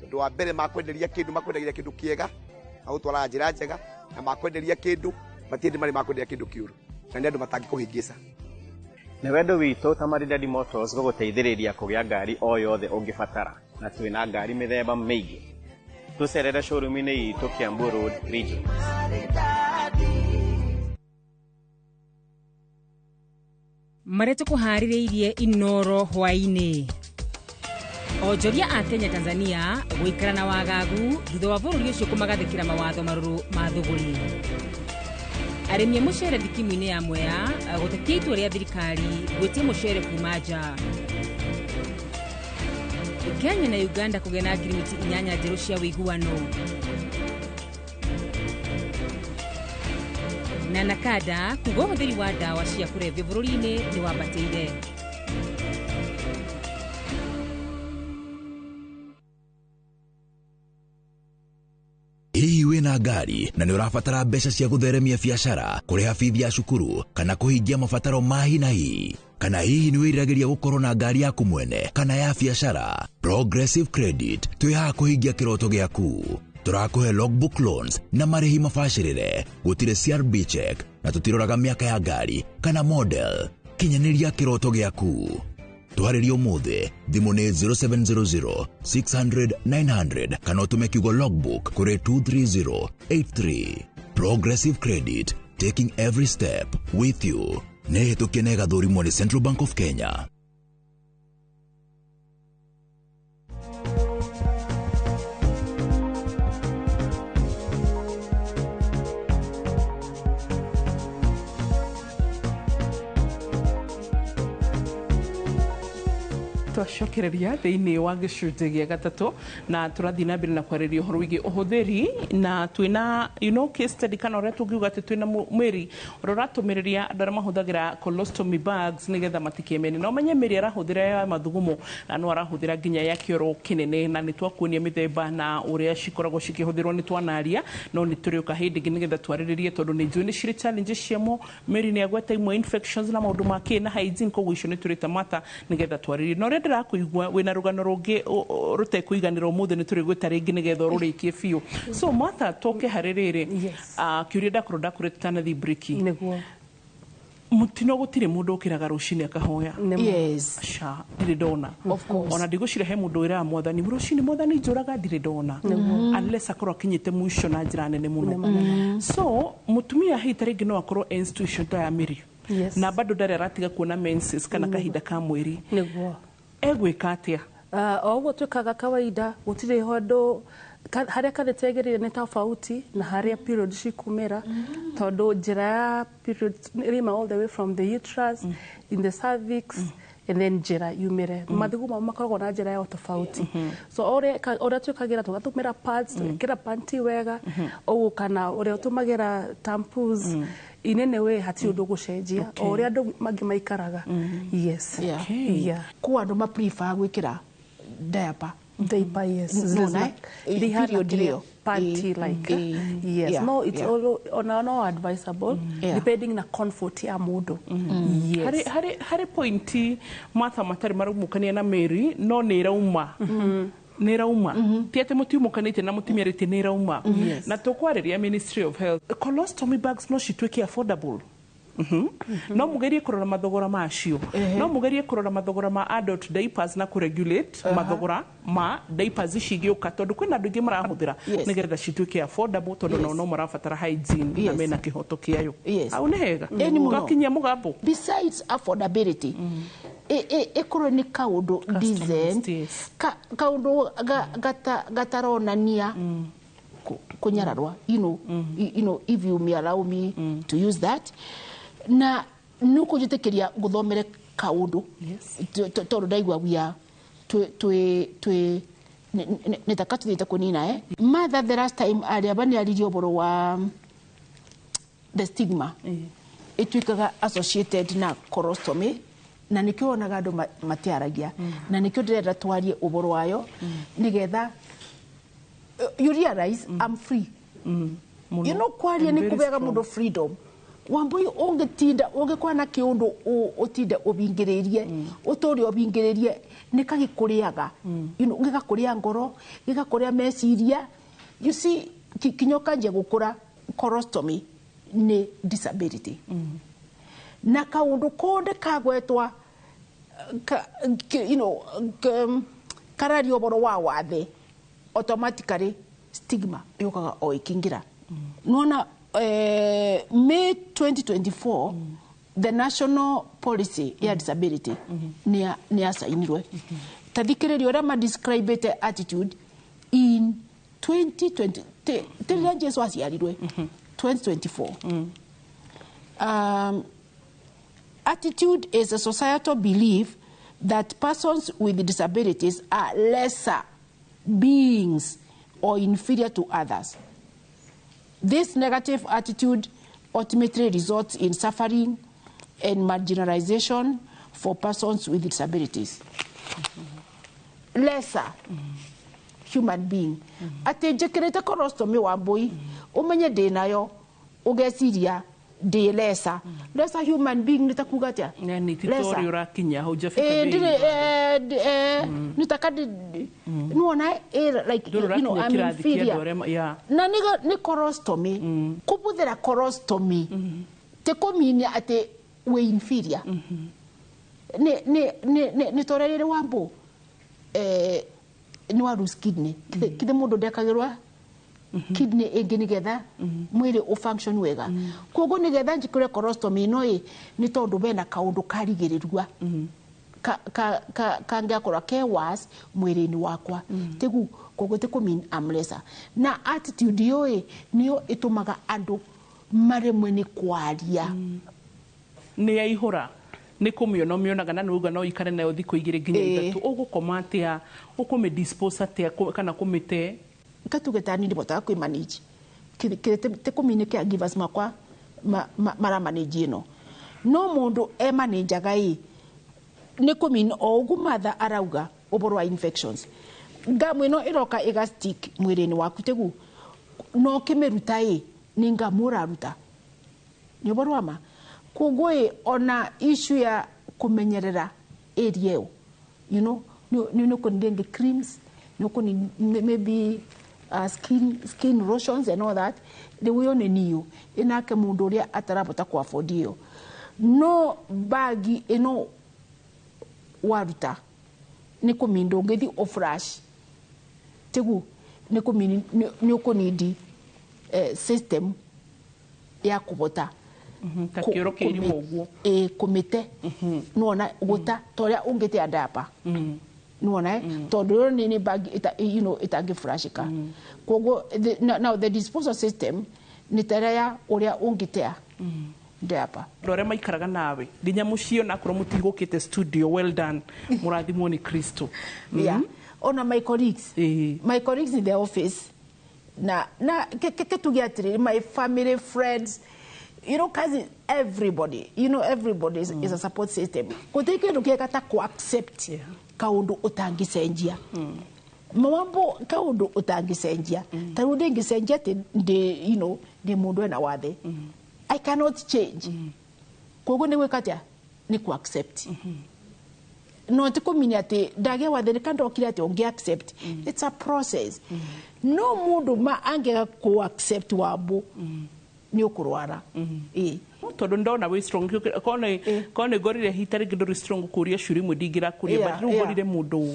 tondũ wa mbere makwenderia kĩndũ, makwendagĩria kĩndũ kĩega, magũtwaraga njĩra njega, na makwenderia kĩndũ matirĩ marĩ makwenderia kĩndũ kĩũru, na nĩ andũ matangĩkũhĩngĩca. Nĩ wendo witũ ta Maridadi Motors gũgũteithĩrĩria kũgĩa ngari o yothe ũngĩbatara, na twĩna ngari mĩthemba mĩingĩ. Tũcerere showroom-inĩ itũ Kiambu Road Region. Marĩa tũkũharĩrĩirie Inoro hwaĩ-inĩ. Onjoria a Kenya Tanzania gũikara na wagagu thutha wa bũrũri ũcio kũmagathĩkĩra mawatho marũrũ ma thũgũrĩ. Arĩmi a mũcere thikimu-inĩ ya Mwea gũtetia itua rĩa thirikari gwĩtia mũcere kuma nja. Kenya na Uganda kũgĩa na ngirimiti 8 njerũ cia ũiguano. Na Nakada kuga ũhũthĩri wa ndawa cia kũrebia bũrũri-inĩ nĩ wambatĩire. Hihi wĩna ngari na nĩ ũrabatara mbeca cia gũtheremia biacara, kũrĩha bithi ya cukuru, kana kũhingia mabataro ma hi na hi? Kana hihi nĩ wĩriragĩria gũkorwo na ngari yaku mwene kana ya biacara? Progressive Credit twĩ haha kũhingia kĩroto gĩaku. Tũrakũhe logbook loans na marĩhi mabacĩrĩre, gũtirĩ CRB check na tũtiroraga mĩaka ya ngari kana model. Kinyanĩria kĩroto gĩaku. Twarĩrie ũmũthĩ, thimũ nĩ 0700 600 900 kana ũtũme kiugo logbook kũrĩ 23083. Progressive Credit, taking every step with you. Nĩ hĩtũkie na ĩgathũrimwo nĩ Central Bank of Kenya. Twacokereria thĩinĩ wa gĩcunjĩ gĩa gatatũ na tũrathiĩ na mbere na kwarĩria ũhoro wĩgiĩ ũhũthĩri, na twĩna case study kana ũrĩa tũngiuga atĩ twĩna mwĩri ũrĩa ũratũmĩrĩria andũ arĩa mahũthagĩra colostomy bags nĩgetha matikemene. Na ũmenye mĩri arahũthĩra ya mathugumo na no arahũthĩra nginya ya kĩoro kĩnene, na nĩ twakuonia mĩthemba na ũrĩa cikoragwo cikĩhũthĩrwo nĩ twanaria, no nĩ tũrĩũka hĩndĩ ĩngĩ nĩgetha twarĩrĩrie tondũ nĩ njũĩ nĩ cirĩ challenges ciamo. Mĩri nĩ agweta imwe infections na maũndũ ma kĩ na hygiene, koguo icio nĩ tũrĩta mata nĩgetha twarĩrĩrie. Na ũrĩa ndĩrakũigua wĩna rũgano rũngĩ rũtekũiganĩra ũmũthĩ nĩ tũrĩgwĩta rĩngĩ nĩgetha ũrũrĩkie biũ. So Martha, tũke harĩ rĩrĩ kĩũria ndakorwo ndakũrĩ tũtanathiĩ break. Nĩguo. Mũtino gũtirĩ mũndũ ũkĩraga rũcinĩ akahoya. Yes. Aca, ndirĩ ndona. Of course. Ona ndigũcira he mũndũ wĩraga mwathani rũcinĩ mwathani njũraga, ndirĩ ndona. Unless akorwo akinyĩte mũico na njĩra nene mũno. So mũtumia hihi ta rĩngĩ no akorwo institution ta ya mĩri. Na bado ndarĩ aratiga kuona menses kana kahinda ka mweri. Nĩguo. Egwĩka atĩa? O ũguo twĩkaga kawaida, gũtirĩ handũ harĩa kathete nĩ tofauti na harĩa period cikumĩra, tondũ njĩra ya period ĩrĩma all the way from the uterus, in the cervix, and then njĩra yumĩre. Mathugumo makoragwo na njĩra yao tofauti. So ũrĩa twĩkagĩra tũgatũmĩra pads, tũgekĩra panty wega, ũguo kana ũrĩa ũtũmagĩra tampons, in any way hatirĩ ũndũ gũcenjia o ũrĩa andũ mangĩ maikaraga. Yes. Yeah. Kwa andũ ma prefer gwĩkĩra diaper. Diaper, yes. No, period panty like. Yes. No, it's all no advisable depending na comfort ya mũndũ. Yes. Harĩ pointi Martha matarĩ maraumũkania na Mary no nĩ ĩrauma. Nĩ ĩrauma. Ti atĩ mũtiumũkanĩte na mũtumia rĩtĩ nĩ ĩrauma. Na tũkwarĩria Ministry of Health. Colostomy bags no cituĩke affordable. No mugerie kurora mathogora macio. No mugerie kurora mathogora ma adult diapers na kuregulate mathogora ma diapers ici igĩũka tondu kwĩna andũ aingĩ marahũthĩra nĩgetha cituĩke affordable tondu nao no marabatara hygiene na mena kĩhoto kĩayo. Hau nĩ hega. Gakinyia mũgambo. Besides affordability, Ĩkorwo nĩ kaũndũ decent, kaũndũ gataronania kũnyararwa, you know, if you may allow me to use that. Na nĩ ũkũnjĩtĩkĩria ngũthomere kaũndũ, tondũ ndaigua we are twĩ nĩ taka tũthiĩte kũnina. Martha, the last time arĩa banĩaririe ũhoro wa the stigma ĩtuĩkaga associated na colostomy, na nĩkĩo wonaga andũ matiaragia, na nĩkĩo ndĩrenda twarie ũhoro wayo, nĩgetha you realize I'm free. Kwaria nĩ kũbeaga mũndũ freedom. Wambui, ũngĩtinda ũngĩkorwo na kĩũndũ ũtinde ũbingĩrĩrie, ũtũre ũbingĩrĩrie, nĩ kagĩkũrĩaga, gĩgakũrĩa ngoro, gĩgakũrĩa meciria, you see, kinya ũkanjia gũkũra. Colostomy nĩ disability, na kaũndũ konde kagwetwa kararia ũhoro wa wathe, automatically stigma yũkaga o ĩkĩingĩra. Nona May 2024, the national policy ya disability nĩ yacainirwe. Ta thikĩrĩria ũrĩa madescribĩte attitude in 2020, rĩrĩa Jesu aciarirwe, 2024. Attitude is a societal belief that persons with disabilities are lesser beings or inferior to others. This negative attitude ultimately results in suffering and marginalization for persons with disabilities. Lesser human being. Atĩ njĩkĩrĩte colostomy, wa mbũi, ũmenye ndĩ nayo, ũgeciria ndĩ lesser human being. Nĩ ta kuga atĩa? Yani ti tori ũrakinya hujafika. Ndĩrĩ nĩ taka nĩwona, like I'm inferior. Na nĩ colostomy, kũbũthĩra colostomy ti kũminia atĩ wĩ inferior. Nĩ torĩa rĩrĩ, wambũ, nĩ wa lose kidney, kithe mũndũ ndekagĩrwa kidney ĩngĩ nĩgetha mwĩrĩ ũ function wega? Koguo nĩgetha njĩkĩre colostomy ĩno ĩ nĩ tondũ bena kaũndũ karigĩrĩrua kangĩakorwo ke worse mwĩrĩ-inĩ wakwa tigu. Koguo ti kũ mean I'm lesser. Na attitude ĩyo ĩ nĩyo ĩtũmaga andũ maremwe nĩ kwaria. Nĩ yaihũra, nĩ kũmĩona ũmĩonaga, na nĩuga no ikare nayo thikũ 2 nginya 3. Ũgũkoma atĩa? Ũkũmĩ dispose atĩa kana kũmĩte? Katuge ta niĩ ndibotaga kwĩ manage ti kũmini caregivers makwa mara manage ĩno, no mũndũ e manajaga ĩ nĩ kũmini o ũguo Martha arauga ũhoro wa infections. Ngamu ĩno ĩroka ĩga stick mwĩrĩ-inĩ waku, tĩgu no ũkĩmĩruta ĩ nĩ ngamu ũraruta, nĩ ũhoro wa ma. Koguo ĩ ona issue ya kũmenyerera area ĩyo, nĩ ũkũni rĩngĩ creams, nĩ ũkũni maybe skin lotions and all that. Rĩu ĩyo nĩ niũ ĩnake mũndũ ũrĩa atarabota ku afford ĩyo, no bagi ĩno waruta nĩ kũminda ũngĩthi ũflash, tigu nĩ kũmini nĩ ũkũnindi system ya kũbota ta kĩoro kĩirimo ũguo. Ĩ kũmĩte nĩwona gũta ta ũrĩa ũngĩte diaper, nĩwona, tondũ ĩyo nĩ bag ĩtangĩflashĩka. Koguo now the disposal system nĩ ta ĩrĩa ya ũrĩa ũngĩtea diaper. Andũ arĩa maikaraga nawe nginya mũciĩ, onakorwo mũtigũkĩte studio, well done, mũrathimwo nĩ Kristo. Yeah. Ona my colleagues, my colleagues in the office, na kĩtuge atĩrĩrĩ, my family, friends, cousin, everybody, everybody is a support system. Gũtirĩ kĩndũ kĩega ta ku accept kaũndũ ũtangĩcenjia. Mawambo kaũndũ ũtangĩcenjia, ta rĩu ndĩngĩcenjia atĩ ndĩ ndĩ mũndũ ena wathe. I cannot change. Koguo nĩ gwĩka atĩa? Nĩ ku accept. No ti kũminya atĩ ndagĩa wathe nĩ kandokire atĩ ũngĩ accept. It's a process. No mũndũ ma angĩaga ku accept, wambo, nĩ ũkũrwara. Ĩ. Tondũ ndona wĩ strong, korwo nĩ ngorire hita rĩngĩ ndũrĩ strong kũria ciũria imwe ndingĩrakũria, but rĩu ngorire mũndũ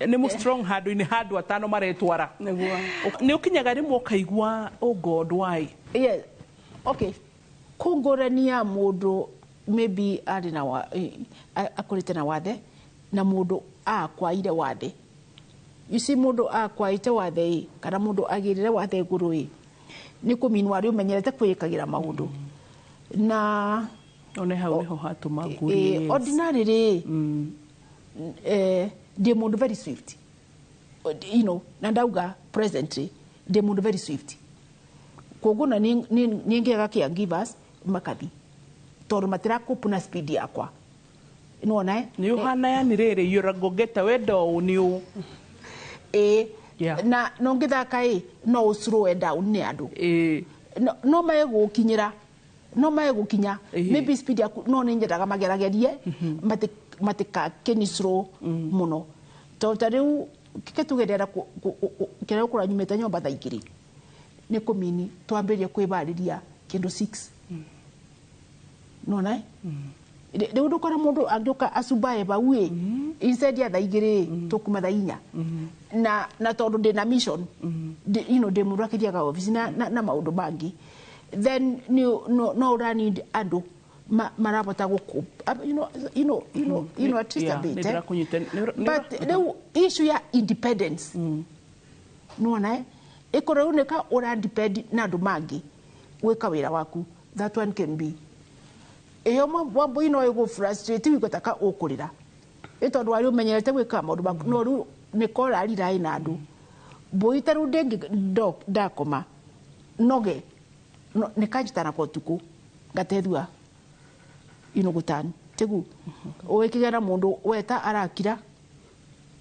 nĩ mũ strong handũ-inĩ handũ atano maretwara. Nĩ ũkinyaga rĩmwe ũkaigua, "Oh God, why?" Yes. Okay. Kũngũrania mũndũ maybe arĩ na akũrĩte na wathe na mũndũ akwaire wathe. You see, mũndũ akwaite wathe ĩ, kana mũndũ agĩrĩre wathe igũrũ ĩ, nĩ kũminwo arĩ ũmenyerete kwĩĩkagĩra maũndũ na one hau niho hatũma ngũrie. Yes. Ordinary rĩ, ndĩ mũndũ very swift, na ndauga presently ndĩ mũndũ very swift, koguo na nĩ ngĩaga caregivers makathi tondũ matiracope na speed yakwa, nĩwona, eh? Nĩ ũhana yani rĩrĩ you're a go-getter wenda ũũ nĩ ũũ. Ĩ. Yeah. Na no ngĩthaka ĩ, no ũ slow down nĩ andũ no megũkinyĩra, no megũkinya maybe speed yaku, no nĩ nyendaga mageragerie matikakĩni slow mũno, tondũ ta rĩu kĩke tuge ndĩrenda kĩrĩa ũkũra nyumĩte nyũmba thaa 2 nĩ kũmini twambĩrĩrie kwĩbarĩria kĩndũ 6, nona rĩu ndũkora mũndũ angĩũka acumbae bau ĩ, instead ya thaa 2 tũkuma thaa 4, na tondũ ndĩna mission, ndĩ mũndũ akĩthiaga ofici na maũndũ mangĩ, then no ũra need andũ marabota gũkũ at least a bit, eh? Nĩndĩrakũnyita. But rĩu issue ya independence, nĩwona, eh? Ĩkorwo rĩu nĩka ũra depend na andũ mangĩ gwĩka wĩra waku, that one can be ĩyo wambui no ĩgũ frustrate wigua taka ũkũrĩra ĩ, tondũ warĩ ũmenyerete gwĩka maũndũ maku, no rĩu nĩko ũrarira na andũ mbũi ta rĩu ndĩngĩ ndakoma noge nĩkanjitana kwa ũtukũ ngatethua inũgũtani tĩgu ũgĩkĩgĩa na mũndũ weta arakira,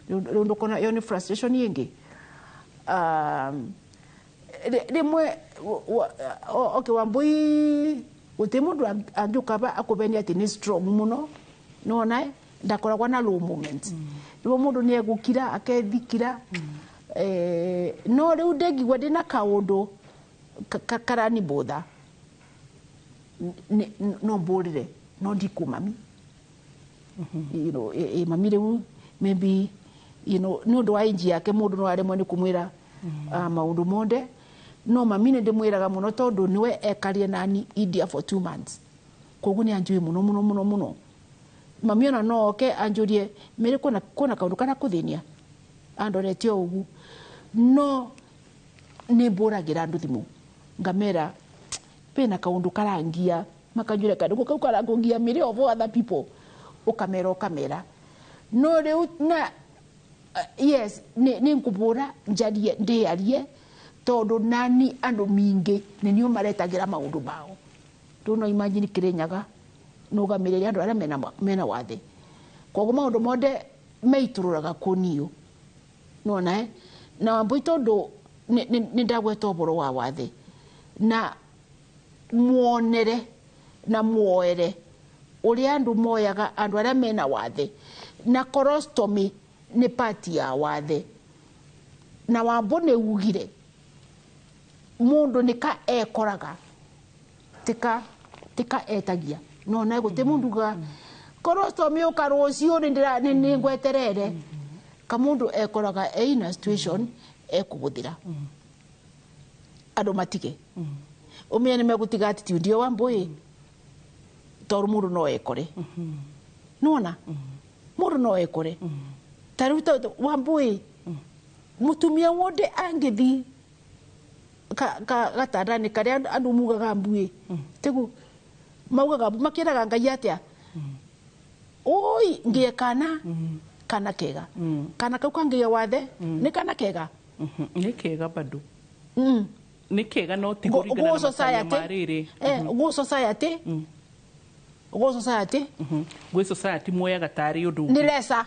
rĩu ndũkona ĩyo nĩ frustration ĩngĩ. Rĩmwe okay, wambui gũtirĩ mũndũ angĩũka akũbenie atĩ nĩ strong mũno, nĩwona, eh? Ndakoragwo na low moment, rĩmwe mũndũ nĩ egũkira akethikira, no rĩu ndĩngigua ndĩna kaũndũ karanibũtha, no mbũrĩre no ndikũ mami, mami rĩu maybe nĩ ũndũ wa age yake mũndũ no aremwo nĩ kũmwĩra maũndũ monde, no mami nĩ ndĩmwĩraga mũno tondũ nĩwe ekarire nani India for 2 months, koguo nĩ anjũĩ mũno mũno mũno mũno. Mami ona no oke anjũrie mĩrĩ kwĩna kaũndũ karakũthĩnia andorete o ũguo, no nĩ mbũragĩra andũ thimũ ngamera pena kaũndũ karangia, makanjũria kaũndũ kau karakũngia mĩrĩ of other people, ũkamera no rĩu na yes, nĩ ngũbũra njarie ndĩarie tondũ nani andũ mingĩ nĩ nio maretagĩra maũndũ mao. Rĩu no imagine Kĩrĩnyaga nũgamĩrĩre andũ arĩa mena wathe, koguo maũndũ mothe meitũrũraga kũniũ, nĩwona, eh? Na wambui tondũ nĩ ndagweta ũhoro wa wathe na muonere na muoere ũrĩa andũ moyaga andũ arĩa mena wathe, na colostomy nĩ part ya wathe, na wambo nĩ ugire mũndũ nĩka ekoraga tika etagia, no na gũtĩ mũndũ ugaga colostomy ũka rũciũ nĩ ngweterere, ka mũndũ ekoraga ĩna situation ekũhũthĩra andũ matige ũmenye nĩ megũtiga attitude ĩyo wambũi, tondũ mũndũ no ekore, nĩwona mũndũ no ekore ta rĩu wambũi mũtumia wothe angĩthi gatanda-inĩ karĩa andũ mugaga mbuĩ tĩgu maugaga makĩraga Ngai atĩa, oi ngĩe kana kega, kana kau kangĩgĩa wathe nĩ kana kega. Nĩ kega bado, nĩ kega no ti kũringana na matanya ma rĩrĩ. Gũ society, gũ society, gwĩ society muoyaga tarĩ ũndũ nĩ lesser,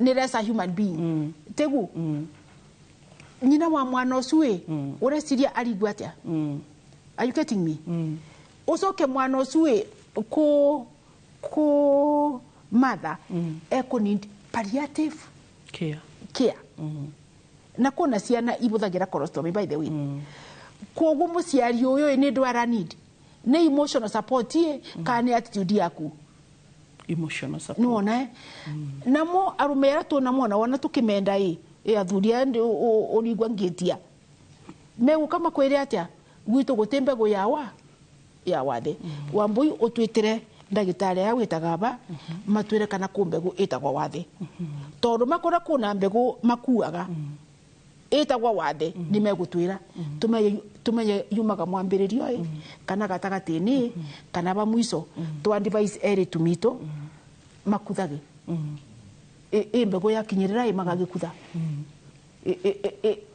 nĩ lesser human being tĩgu nyina wa mwana ũcio ĩ ũreciria arigua atĩa? Are you getting me? Ũcoke mwana ũcio ĩ kũ mother ekũ need palliative care, na kuna ciana ibũthagĩra colostomy by the way, koguo mũciari ũyũ nĩ ndũ ara need nĩ emotional support ĩ kana nĩ attitude yaku emotional support, nĩwona, eh? Namo arũme arĩa tũnamona wona tũkĩmenda ĩ athuri aya ũrigua ngĩtia megũka makwĩre atĩa gwitũ gũtĩ mbegũ yawa Ya wathe Wambui ũtwĩtĩre ndagĩtarĩ ya wĩtaga ba matwĩre kana kũ mbegũ ĩtagwo wathe, tondũ makora kũna mbegũ makuaga ĩtagwo wathe nĩ megũtwĩra tumenye yumaga mwambĩrĩrio ĩ kana gatagatĩ-inĩ kana ba mwico. Twa advise erĩtu mitũ makuthage ĩ mbegũ yakinyĩrĩra ĩ magagĩkutha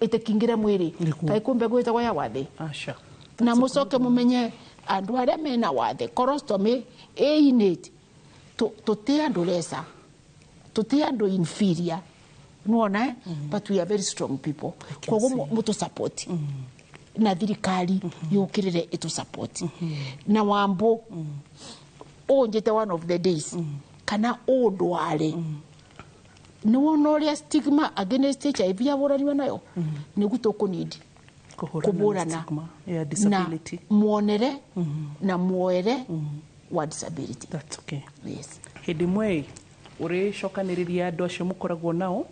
ĩtĩkingĩre mwĩrĩ kaĩ kũ mbegũ ĩtagwo ya wathe. Aca. Na mũcoke mũmenye andũ arĩa mena wathe colostomy ĩ innate, tũti andũ lesa, tũti andũ inferior, nĩwona eh? But we are very strong people, koguo mũtũ support na thirikari yũkĩrĩre ĩtũ support na Wambo ũnjĩte one of the days kana ũndware. Nĩwona ũrĩa stigma against HIV yahũranirwo nayo, nĩguo tũkũnidi kũhũrana na kũbũrana stigma ya na disability. Muonere na muoere wa disability. That's okay. Yes. Hĩndĩ ĩmwe ũrĩcokanĩrĩria andũ acio mũkoragwo nao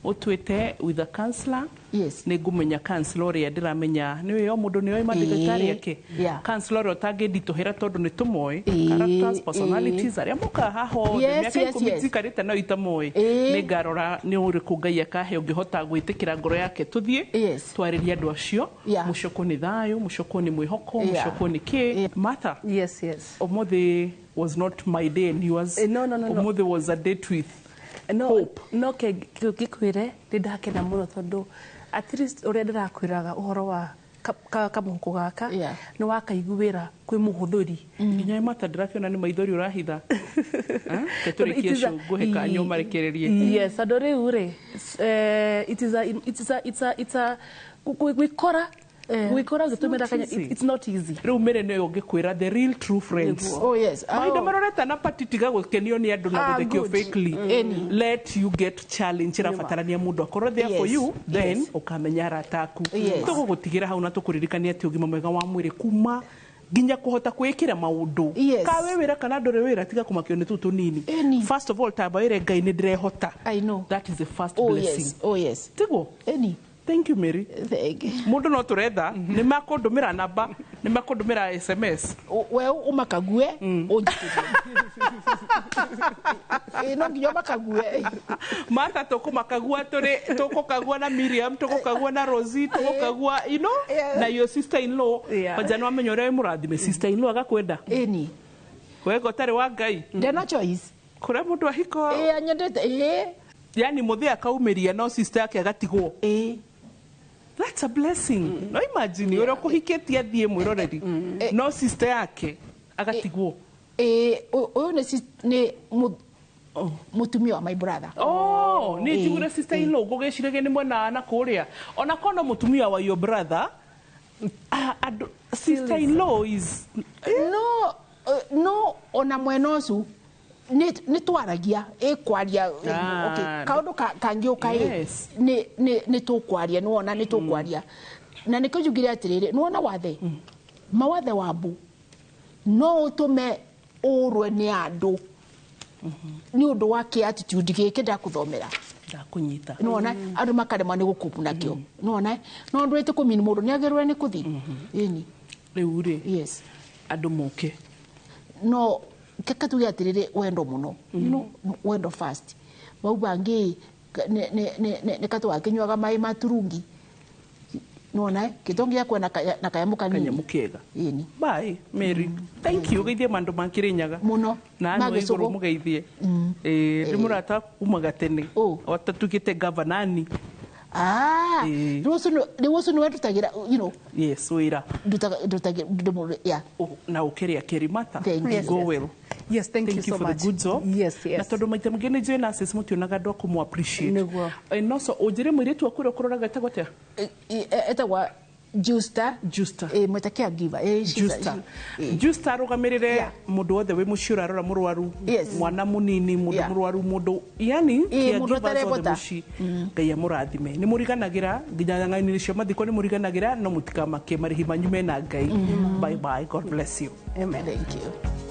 ũtuĩte with a counselor. Yes. Nĩ ngũmenya counselor ũrĩa ndĩramenya nĩ o mũndũ nĩ oĩ mandagĩtarĩ ake, counselor ũrĩa ũtangĩnditũhĩra tondũ nĩ tũmoĩ characters, personalities, arĩa mokaga haha othe mĩaka 10 njikarĩte nao itamoĩ. Nĩ ngarora nĩ ũrĩkũ Ngai akahe ũngĩhota gwĩtĩkĩra ngoro yake tũthiĩ twarĩrie andũ acio. Mũcoko nĩ thayũ, mũcoko nĩ mwĩhoko, mũcoko nĩ kĩ. Martha? Yes. Ũmũthĩ was not my day and yours. No. Ũmũthĩ was a date with no hope. No ke ngĩkwĩre nĩ ndakena mũno tondũ at least ũrĩa ndĩrakwĩraga ũhoro wa kamũhuko gaka nĩ wakaiguĩra kwĩ mũhũthĩri. Nginya Martha ndĩrakĩona nĩ maithori ũrahitha. Ke tũrĩkie cũngũhe kanyu marekererie. Yes, tondũ rĩu rĩ it is a it's a it's a it's a gwĩkora gwĩkora ũgĩtũmĩra kanya, it's not easy. Rĩu mĩrĩ nĩyo ũngĩkwĩra the real true friends. Oh yes. Mahinda marĩa ũretana party, tiga gũkenio nĩ andũ na gũthekio good. fakely. Any. Let you get challenge ĩrabatarania mũndũ akorwo there for you, then ũkamenya arata aku. Tũgũgũtigĩra hau na tũkũririkania atĩ ũgima mwega wa mwĩrĩ kuma nginya kũhota kwĩkĩra maũndũ ka wĩ wĩra kana ndũrĩ wĩra, tiga kũmakio nĩ tũu tũnini. First of all, tamba wĩre Ngai nĩ ndĩrehota. I know. That is the first Oh blessing. yes. Oh yes. Tiguo? Any. Thank you, Mary. Thank you. Mũndũ no tũretha nĩ makũndũmĩra namba, nĩ makũndũmĩra SMS. We ũmakague ũnjĩtĩrie. Ĩ, no nginya ũmakague. Martha, tũkũmakagua tũrĩ tũkũkagua na Miriam, tũkũkagua na Rosie, tũkũkagua na your sister in law. Kwanja nĩ wamenya ũrĩa wĩ mũrathime, sister in law agakwenda. Ĩni. Wega ũtarĩ wa Ngai. Ndena choice. Kũrĩa mũndũ ahiko. Ĩ, anyendete ĩ. Yani mũthĩ akaumĩria no sister yake agatigwo. Ĩ. That's a blessing. No imagine ũrĩa ũkũhikĩtie athiĩ mwĩroreri no sister yake agatigwo. Ĩ, ũyũ nĩ mũtumia wa my brother. Oh, nĩ njugire sister in law ngũgĩciragia nĩ mwena wa na kũrĩa ona korwo no mũtumia wa your brother. Ah, andũ sister in law is No, no ona mwena ũcio nĩ twaragia ĩ kwaria. Okay, kaũndũ kangĩũka ĩ nĩ tũkwaria, nĩ wona nĩ tũkwaria na nĩkĩo njugire atĩrĩrĩ, nĩ wona wathe mawathe wa mbu no ũtũme ũrwe nĩ andũ nĩ ũndũ wa kĩ attitude gĩkĩ ndakũthomera. Ndakũnyita. Nĩwona andũ makaremwo nĩ gũkũpu nakĩo, nĩwona no ndũ ĩtĩ kũmini mũndũ nĩ agĩrĩrwo nĩ kũthi ĩni. Rĩu rĩ, yes, andũ moke. No keka tuge atĩrĩrĩ, wendo mũno, wendo first vau bangĩ nĩ katũ gakĩnyuaga maĩ ma turungi, nĩwona kĩtongi gĩakwa na kayamũ kanini. Kanyamũ kega. Ĩni. Bye Mary, thank you. Geithie mandũ ma Kĩrĩnyaga mũno. Na Ma andũ a igũrũ. Gĩcũgũ. Mũgeithie. Ĩ nĩ mũrata umaga tene o ta tuĩkĩte gavanani. Ah, rĩu ũcio nĩwe ndutagĩra Yes, wĩra. Ndutagĩra yeah. Na ũkĩrĩa Kĩrimata. Thank you. Go well. Yes, thank you you so for much. the good job. Yes. Na tondũ maita maingĩ nĩ njũĩ nurses mũtionaga andũ a kũmũ appreciate. Nĩguo. No so ũnjĩre mũirĩtu waku ũrĩa ũkũroraga etagwo atĩa? Etagwa Justa. Justa. Mweta caregiver. Justa. Justa arũgamĩrĩre mũndũ wothe wĩ mũciĩ ũrarora mũrwaru, mwana mũnini, mũndũ mũrwaru, mũndũ yani Ĩ, mũndũ caregivers othe ũtarebota. mũciĩ. Ngai amũrathime. Nĩ mũriganagĩra nginya ng'ainĩ cia mathiko nĩ mũriganagĩra, no mũtikamake marĩhi manyu mena Ngai. Bye bye, God bless you. Amen. Thank you.